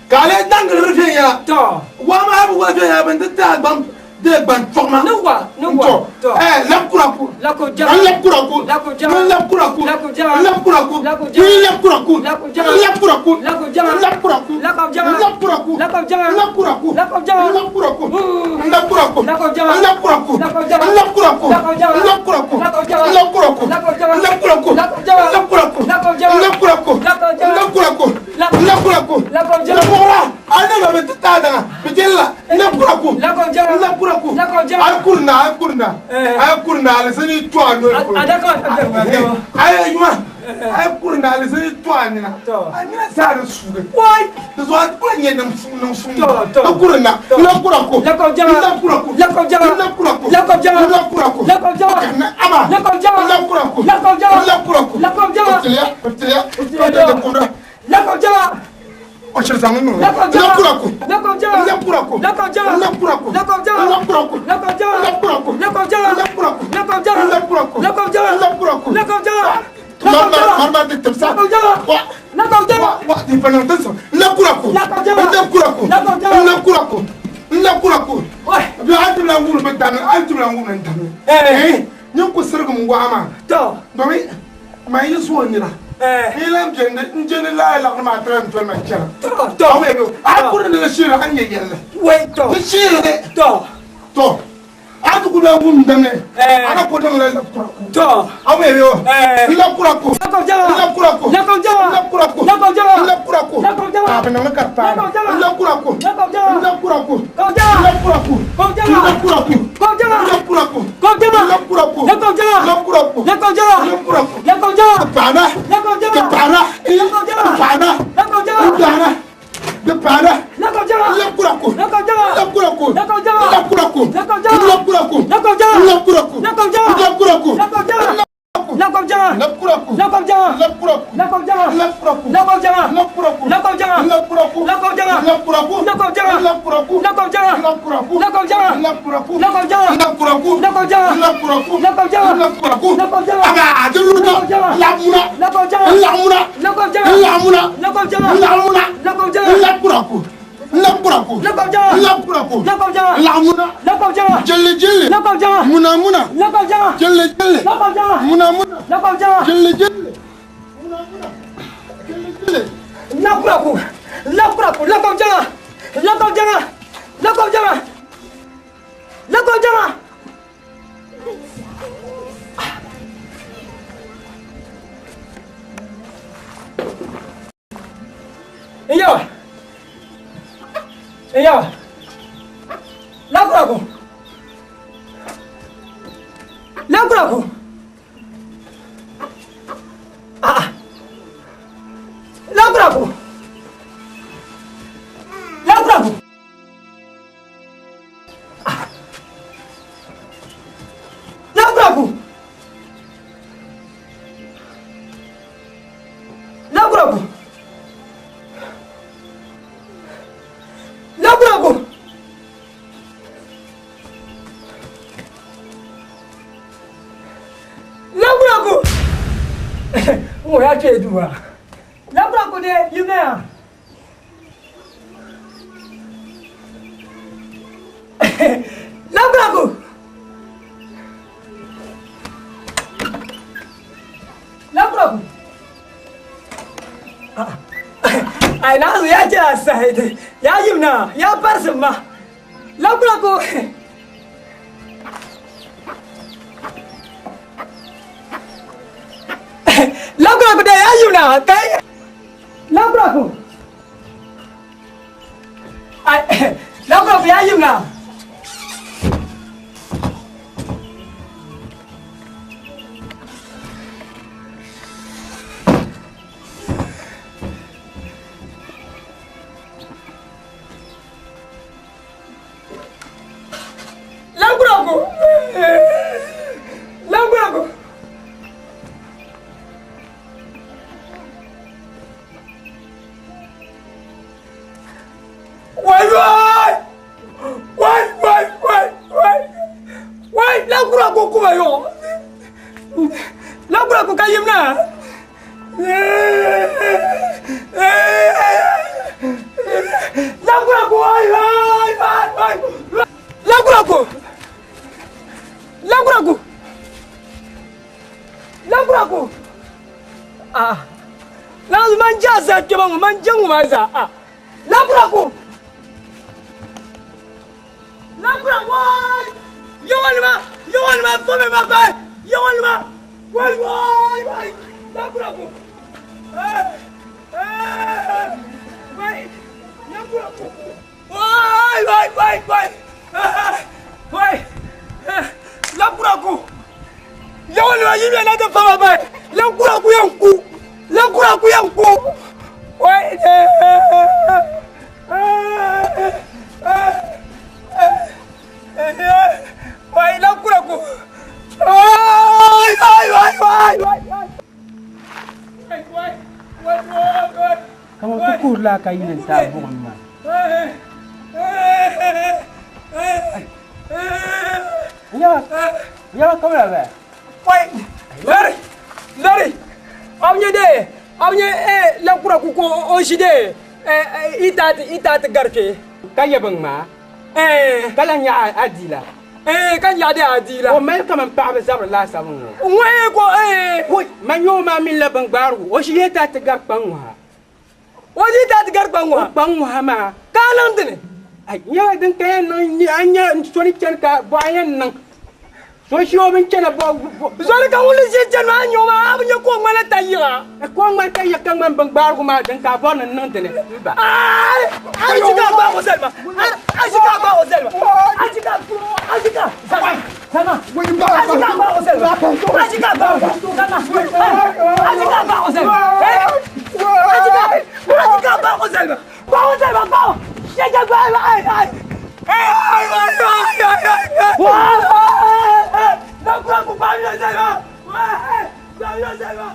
ka a lee daŋgili di viɛnyɛla waa maa bi wali viɛnyɛla bɛ ni ti ti a gbaŋ dee gbaŋ chɔɣima Ni wa, ni wa, tɔ lab kura ku Lab jama. n lab kura ku Lab jama. n lab kura ku Lab jama. n lab kura ku Lab jama. n lab kura ku Lab jama. n lab kura ku Lab jama. n lab kura ku Lab jama. n lab kura ku Lab jama. n lab kura ku Lab jama. n lab kura ku n lab kura ku Lab jama. n lab kura ku Lab jama. n lab kura ku Lab jama. n lab kura ku Lab jama. n lab kura ku Lab jama. n lab kura ku Lab jama. n lab kura ku Lab jama. n lab kura ku Lab jama. n lab kura ku Lab- n lab kura ku Lab jama. n lab a ne ma bɛ ti taa daŋa bɛ jeli la n lab kura ku Lab jama. n lab kura ku Lab jama. a ye kuri na a ye kuri na a ye kuri na alisini to a nɔ A- a da ka- a ye ɲuman a ye kuri na alisini to a ɲina a ɲina saa de suuge Wai. di zuɣu a kula nyɛ niŋ suŋ niŋ suŋ Tɔ, tɔ. n kuri na n lab kura ku Lab jama. n lab kura ku Lab jama. n lab kura ku Lab jama. n lab kura ku Lab jama. Ok, na ama Lab jama. n lab kura ku Lab jama. n lab kura ku Lab jama. o tiliya o tiliya o tiliya. tiliya Lab jama. o shiri zaŋ niŋ Lab n jama. lab kura ku Lab jama. n lab kura ku Lab jama. n lab kura ku Lab jama. n lab kura ku Lab jama. n lab kura ku Lab jama. n lab kura ku Lab jama. n lab kura ku Lab jama. n lab kura ku Lab jama. Mar mar mar di timsa Lab jama. wa Lab jama. wa wa di pa niŋ tinsi n lab kura ku Lab jama. n lab kura ku Lab jama. n lab kura ku n lab kura ku Wai. bi a ti lan wuli bi dami a ti lan wuli n dami Eh. nyin ku sirigim waa maa Tɔ. domin man yi so nira Eh. ni lan jɛndi n jɛndi laa laɣiri maa ti lan doli ma chɛna Tɔ. Tɔ. awo yɛ a kuri ni shiri an nyɛ yɛlli Wai tɔ. ni shiri ni Tɔ. tɔ a ti ku lan wum dami Eh. ana ko niŋ la lab kura ku Tɔ. awo yɛ o Eh. n lab kura ku Lab jama. n lab kura ku Lab jama. n lab kura ku Lab jama. n lab kura ku Lab jama. a bɛ niŋ ni ka di paai Lab jama. n lab kura ku Lab jama. n lab kura ku Lab jama. n lab kura ku Lab jama. n lab kura ku Lab jama. n lab kura ku Lab jama. n lab kura ku Lab jama. n lab kura ku Lab jama. n lab kura ku Lab jama. di paana Lab jama. di paana Lab jama. di paana Lab jama. di paana di paana Lab jama. n lab kura ku Lab jama. n lab kura ku Lab jama. n lab kura ku Lab jama. n lab kura ku Lab jama. n lab kura ku Lab jama. n lab kura ku Lab jama. n Lab jama. lab kura ku Lab jama. n lab kura ku Lab jama. n lab kura ku Lab jama. n lab kura ku Lab jama. n lab kura ku Lab jama. n lab kura ku Lab jama. n lab kura ku Lab jama. n lab kura ku Lab jama. n lab kura ku Lab jama. n lab kura ku Lab jama. n lab kura ku Lab jama. n lab kura ku Lab jama. aba a ti lu Lab jama. lamuna Lab jama. lamuna Lab jama. lamuna Lab jama. lamuna Lab jama. n lab kura ku n lab kura ku Lab jama. n lab kura ku Lab jama. lamuna Lab jama. jeli jeli Lab jama. muna muna Lab jama. jeli jeli Lab jama. muna muna Lab jama. jeli jeli muna muna jeli jeli Lab kura ku. Lab kura ku. Lab jama. Lab jama. Lab jama. Lab jama. N yawa. N yawa. Lab kura ku. Lankuraku. Ah. Lankuraku. Lankuraku. Ah. Lankuraku. Lankuraku. Lankuraku. Lankuraku. N ya kpee duu maa. Lankuraku de yimina ya. Lankuraku. Lankuraku. Ai na ya ce a sahi ya yimna ya barsin ma. Lankuraku. Lankuraku da ya yimna kai. Lankuraku. Ai Lankuraku ya yimna. Lankuraku. Lankuraku. Wai wai. Wai wai wai wai. Wai Lankuraku kuma yo. Lankuraku ka yimna. Lankuraku wai wai wai wai. Lankuraku. Lankuraku. Lankuraku. Ah. Lankuraku man ja za keba man jangu ma za. Ah. Lankuraku. Lankuraku wai. Yawalma, yawalma fome ma ba. Yawalma. Wai wai wai. Lankuraku. Eh. Eh. Wai. Lankuraku. Wai wai wai wai. Eh. Wai. Eh. Lankuraku. Yawalma yimya na da fama ba. Lankuraku yanku. Lankuraku yanku. Wai. Eh. Eh. Eh. Wai Lankuraku. Wai wai wai wai wai. Wai wai wai wai. Kamar ku kuhurila ka yi ni n-taai buɣim maa. N yaba kabila bɛ? Wai, lari, lari. Aw nyɛ de, aw nyɛ Lankuraku ko o ʒi de i taati gari kpe. Ka yɛ bin ŋmaa. Ka lahi nyaɣi adiila. Ka nyaɣi de adiila. O mali kaman paɣaba zabiri laasabu ŋɔ. Ŋɔɛ ko Woi, man nyɛ o maa mini la bin gbaarigu. O ʒi yɛ taati gari kpaŋ ŋɔ ha. O ʒi taati gari kpaŋ ŋɔ ha. O kpaŋ ŋɔ ha maa. Ka a niŋ dini? Ai, nyɛla din ka yɛn niŋ, a nya so ni chani ka bɔɣa yɛn niŋ. So ʒi o bin chana bɔ. Zoli ka ŋun ni ʒi chani maa nyɛ o maa, a bi nya ka o ŋmanila tayiɣa. Ka o ŋmani tayiɣa ka ŋmani bin gbaarigu maa din ka a bɔri ni n niŋ dini m ba. Ai, a ʒi ka a gbaag o zali ma. A ʒi ka a gbaag o zali ma. A ʒi ka a ʒi ka zama zama. A ʒi ka a gbaag o zali ma. A ʒi ka a gbaag o zama. A ʒi ka a gbaag o zali ma. A ʒi ka a ʒi ka a gbaag o zali ma. Gbaag o zali ma gbaag o. Shɛja gbaag ma ai ai. Ai ai ai ai ai ai. Waa! Lankuraku gbaag o zali ma. Waa! Gbaag o zali ma.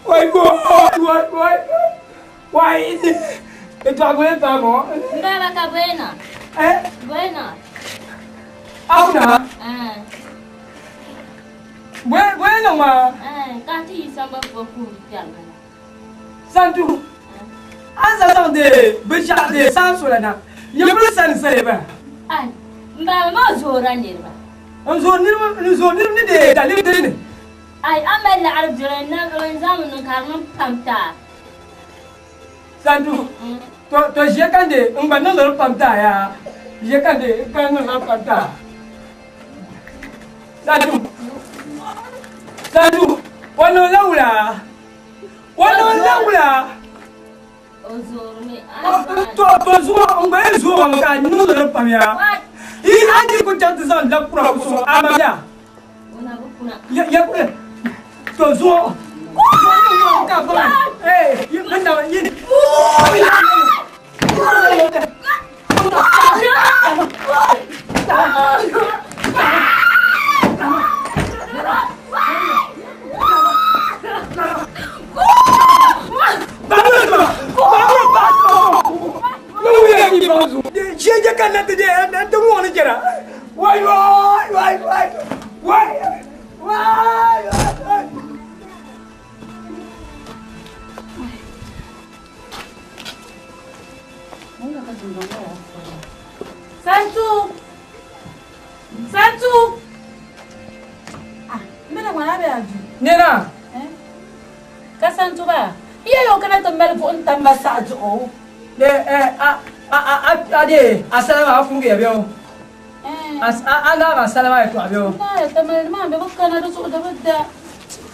Wai wai wai wai. Ito ako yung tamo. Mbaba ka buena. Eh? Buena. Ako na? Eh. Bueno ma. Eh, ka ti yi samba fo ku kpɛrimi na. Santu. An zaŋ de binshaɣu de sansula na. Yibili sani sali ba. Ai, mbaba maa zoora niriba. N zoori niriba, n zoori niriba ni de daliri dini. Ai, a mali laɣiri duri na n zaŋ niŋ ka di niŋ pam taa. Santu, to to ʒiya ka de n gba niŋ li pam taa yaa. Ʒiya ka de ka niŋ li pam taa. Santu. Santu, o niŋ la wula? O niŋ la wula? O zoorimi. To to zuɣu n gba yɛn zooi ka a niŋdi di pam yaa. Yi a di ku chaŋ ti zaŋ lab kura ku sɔŋ a ma yaa. O na bi kuna. Ya ya to zuɣu. Ka baŋ eh yi bin na yi. Shege kan na tije an ta wani jira. Wai wai wai wai wai wai wai. Santu! Santu! Ah, mbele ŋwana be a du. Nena. Eh? Ka Santu ba? Iya yo kana ti mali buɣim tam ma saɣa duɣu. De eh a a a a a de asalama a kurugi ya biɛo. Eh. A a a na asalama ya to a biɛo. Na ya tamali maa bɛ bi kana di zuɣu di bi da.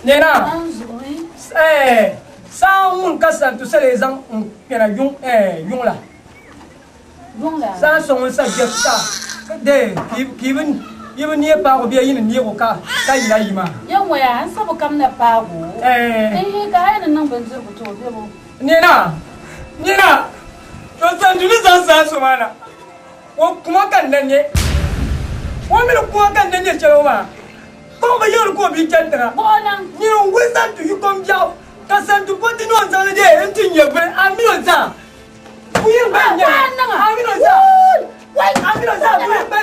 Nena. An zuɣu eh. Eh saa ŋun ka Santu sali zaŋ n kpɛna yuŋ eh yuŋ la. Yuŋ la. Saa so ŋun sa jɛb sa de ki bi yi bi neei paagu bee yi ni neeg o ka ka yina yi maa. Ya ŋɔya n sabu kam na paagu. Eh. Eh ka a yi ni niŋ bindirigu ti o bebo. Nena nena to Santu ni zaŋ saa so maa na o kuma ka n na ne o mini kuma ka n na ne shɛli ŋɔ maa kpaŋ bi yiɣiri ka o bia chani tiŋa. Bɔɣɔ niŋ. Nyini n wuli Santu yi kom biɛɣu ka Santu po ti ni o zaŋ li dee n ti nyɛ bini a mi o zaa. Buyi gba n nyɛ a mi o zaa. A mi o zaa buyi gba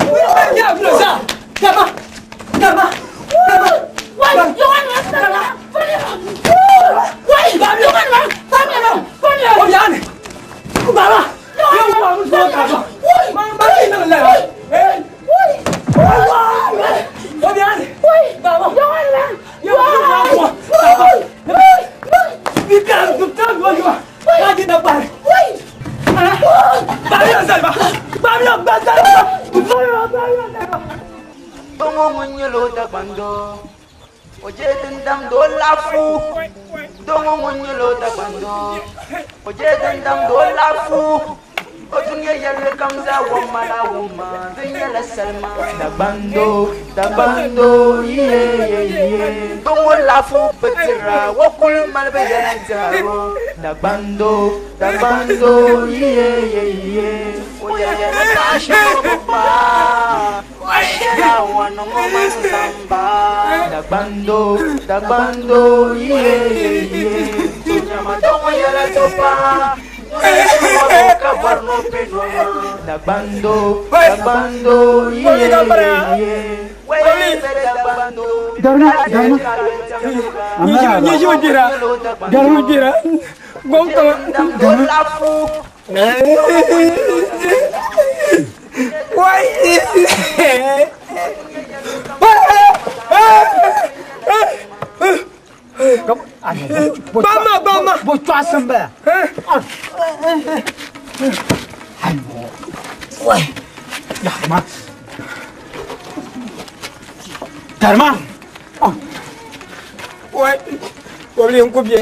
buyi gba n nyɛ a mi o zaa. Dama dama dama. O biɛni baba yɛn wa mi zuɣu ka ba ma ba mi niŋ la eh o biɛni baba yɛn wa mi baba bi ka bi ka wa wa ka di na bari ba mi zalba ba mi gba zalba ba mi ba mi zalba. Doo ŋun nyɛla o Dagbaŋ doo, o je din damdi o laɣifu. Doo ŋɔ ŋun nyɛla o Dagbaŋ doo, o je din damdi o laɣifu. O dunia yɛlli kam zaa wumma la wumma, di nyɛla salima. Dagbaŋ doo, Dagbaŋ doo, iye iye iye. Doo ŋɔ laɣifu bi tira, o kuli mali bi yɛla n-tɛhiri o. Dagbaŋ doo, Dagbaŋ doo, iye iye iye. O yɛliya ni paɣa shɛba o bi kpaai. Dagbando, dagbando, iye iye. Dagbando, dagbando, iye iye. Darma, darma. Nyɛ ʒi o gbira. Gom kama. Wai! Bama bama. Bo chɔɣisi n bala. Wai! Yaɣima. Darima. Wai! Wabili n ku bɛ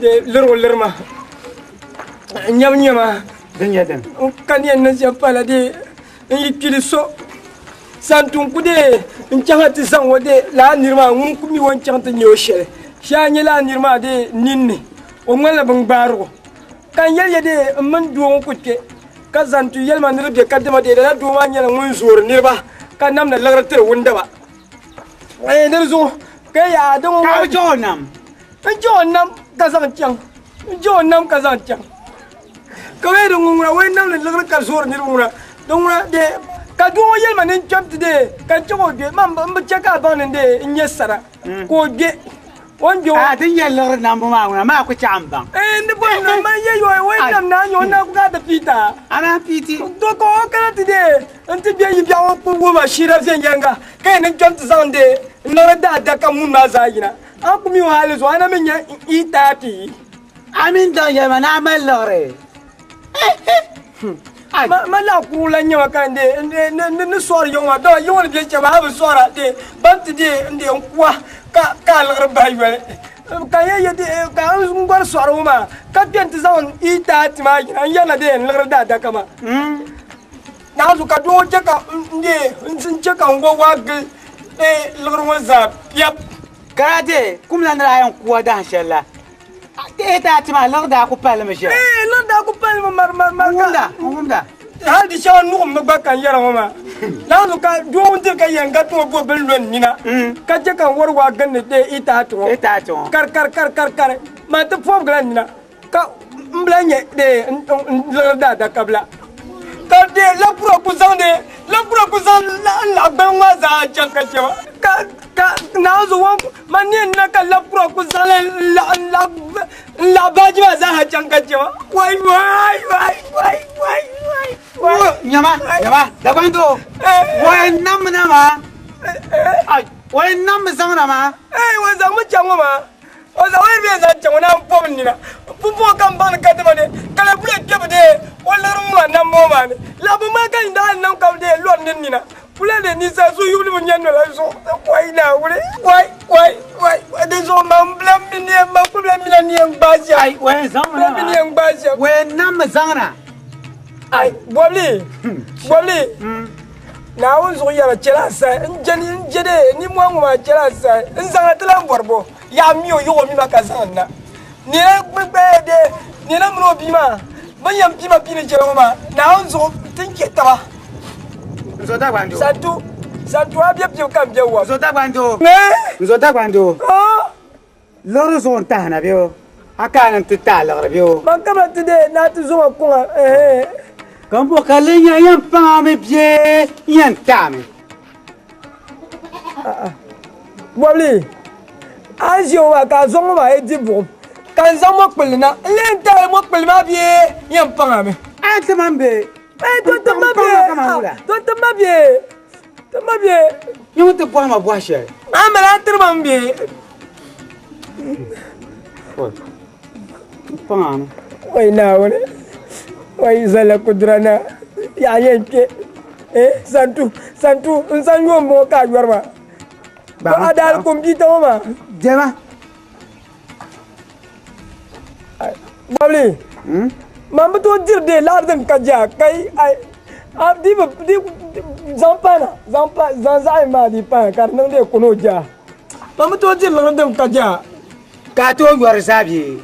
lirigu lirima. N nyɛbu nyɛma. Din nyɛ din. N ka ni yɛn niŋ shɛm pala dee n yi kpili so santu n ku dee n chaŋ ti zaŋ o dee lala niri maa ŋun ku mi o ni chaŋ ti nya o shɛli shee a nya lala niri maa dee ninni o ŋmanila bingbaarigu ka n yɛli ya dee n mini doo ŋɔ ku kpe ka zantu yɛli ma ni di be kadama dee lala doo maa nyɛla ŋun zoori niriba ka namdi liɣiri tiri wundaba ee di zuɣu ka yaa di ŋɔ Ka bi chaŋ o nam. N chaŋ o nam ka zaŋ chaŋ n je o nam ka zaŋ chaŋ ka wee di ŋun ŋuna wee namdi liɣiri ka zoori niriba ŋuna di ŋuna de ka doo ŋɔ yɛli ma ni n kpɛm ti dee ka n chaŋ o gbe ma n bi chɛ ka a baŋ ni n dee n nyɛ sara ka o gbe o ni gbe o A din nyɛ liɣiri nambu maa ŋuna maa ku chaɣ n baŋ. Ee n di bɔri ni man yɛ yɔi o yi nam naa nyɛ o na ku ka ti piita A naan piiti. To ka o kana ti dee n ti gbe yi biɛɣu ŋɔ ku wuhi ma shira viɛnyɛliŋga ka yɛn ni n kpɛm ti zaŋ dee n liɣiri daadaka ŋun maa zaa yina. A ku mi o hali zuɣu a na mi nya E30. A mini daŋ yɛlima ni a mali liɣiri. Ma lahi kurugu lan nyɛma ka n dee n ni sɔɣiri yiŋ maa dama yiŋ ni be shɛba a bi sɔɣira dee ban ti dee n dee n kuwa ka a liɣiri bahi yoli. Ka n yɛn yɛ di ka n gɔri sɔɣiri ŋɔ maa ka kpe nti zaŋ E30 maa yina n yɛrila di yɛn liɣiri daadaka maa. Naanzu ka doo chɛ ka n deei n chɛ ka n go waa gili liɣiri ŋɔ zaa piɛb. Ka daa deei kum la ni daa yɛn ku a dahin shɛli la, E30 maa liɣiri daa ku palimi ʒiya. Ee, liɣiri daa ku palimi mari mari mari ka. N wumda, n wumda. Hali di shɛŋa nuɣim mi gba ka n yɛra ŋɔ maa. Naanzu ka doo ŋun diri ka yɛn gariti ŋɔ bo bini lo n nina ka chɛ ka n wari waa gindi deei E30 ŋɔ. E30 ŋɔ. Kari kari kari kari kari maa ti pɔbigila n nina. Ka n bila nyɛ dee n liɣiri daadaka bila ka dee lakura ku zaŋ dee lakura ku zaŋ n laɣi gbaliŋ maa zaa chaŋ ka chɛ ba ka ka naanzu wan man ni na ka lakura ku zaŋ li n laɣi n laɣi n laɣi baaji maa zaa ha chaŋ ka chɛ ba wai wai wai wai wai wai wai Nyama, nyama, Dagbaŋ doo, wai nammi na maa, ai, wai nammi zaŋ na maa. Ei, o zaŋmi chaŋ ŋɔ maa. O zaŋ o yɛli bɛ zaŋ chaŋ o naan pɔbi n nina. Pumpɔŋɔ ka m baŋ ni kadama ni ka la bula kpɛbu dee o liɣiri ŋɔ maa nambo ŋɔ maa ni. Laɣibu maa ka n daa niŋ ka bɛ dee lɔri ni n nina. Kula dee ninsal suhuyubu ni bi nya nola zuɣu. Wai Naawuni! Wai! Wai! Wai! Wai! Di zuɣu man bila mi ni yɛn man kuli bila mina ni yɛn gbaai shɛm. Ai, o yɛn zaŋmi na Bila mi ni yɛn gbaai shɛm. O yɛn nammi zaŋ na. Ai, bɔbili! Bɔbili! Naawuni zuɣu yɛra chɛla a sahi n je ni n je dee nimmohi ŋɔ maa chɛla a sahi n zaŋ ti lan bɔri bo yaɣa mi o yiɣi o mi ma ka zaŋ n na nina gbaya dee nina mini o bia maa bɛ ni yɛn pii ma piini shɛli ŋɔ maa Naawuni zuɣu ti ni chɛ taba Nzo Dagbandoo. Santu Santu a be pibu ka n be wɔm. Nzo Dagbandoo. Nzo Dagbandoo. Liɣiri zuɣu n tahi na bɛ o, a kana ni ti tahi liɣiri bɛ o. Man kabila ti dee naa ti zoma kuŋa ɛhɛɛ. Ka m bo ka li nya yɛn paŋ a mi bee yɛn tahi mi. Bɔbili, a ni ʒiya ŋɔ maa ka a zɔŋ ŋɔ maa yi di buɣim ka n zaŋ mɔkpilli na n lee tahi mɔkpilli maa bee yɛn paŋ a mi. A yɛn ti ma m bee? Ee, to ti ma bee, to ti ma bee. Ti ma bɛ. Nyɛ ŋun ti bɔhi ma bɔhi shɛli. A mali a tiri ma m bɛ. Paŋ a mi. Wai Naawuni, wai zalla kudura na yaa yɛn kpe. Eh, santu, santu, n san yo m-bɔŋɔ ka a yɔri ma. A daali kompiita ŋɔ maa. Diɛma. Bɔbili, man bi tooi diri dee laɣiri din ka jaa ka yi ai a di bi di zaŋ paana zaŋ pa zaŋ zaɣ yini maa di paana ka di niŋ dee kuni o jaa man bi tooi diri liɣiri din ka jaa. Ka a tooi yɔri zaa bee?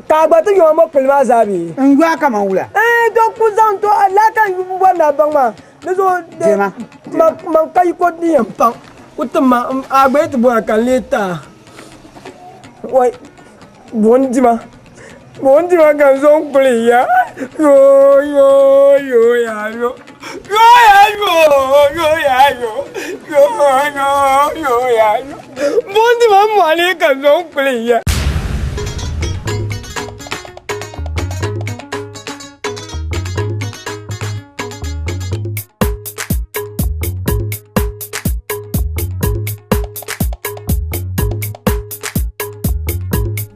Ka a gba ti yɔma mɔkpili maa zaa bee? N yɔ a kaman wula? Ɛɛn to ku zaŋ to laa ka n bɔri ni a baŋ maa. Di zuɣu Diɛma. Man ka yiko ni yɛn paŋ ku ti ma a gba yi ti bɔra ka n lee taai wai buɣim dima buɣim dima ka n zo n kuli ya yoo yoo yoo ya yo yoo ya yo yoo ya yo yoo yoo yoo ya yo buɣim dima mɔɣili ka n zo n kuli ya.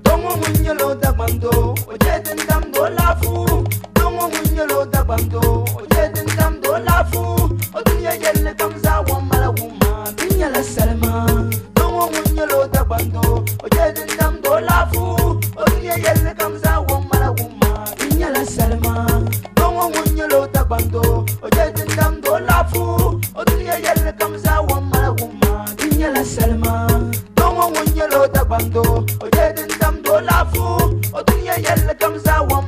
Dɔŋɔ ŋun nyɛla o Dagbaŋ doo, o je din damdi o laafuu. Dɔŋɔ ŋun nyɛla o Dagbaŋ doo, o je din damdi o laafuu. O dunia yɛlli kam zaa wɔm mala wumma, di nyɛla salima. Dɔŋɔ ŋun nyɛla o Dagbaŋ doo, o je din damdi o laafuu. O dunia yɛlli kam zaa wɔm mala wumma, di nyɛla salima. Dɔŋɔ ŋun nyɛla o Dagbaŋ doo, o je din damdi o laafuu. O dunia yɛlli kam zaa wɔm mala wumma, di nyɛla salima. Dɔŋɔ ŋun nyɛla o Dagbaŋ doo, o je din damdi o laafuu. O dunia yɛlli kam zaa wɔm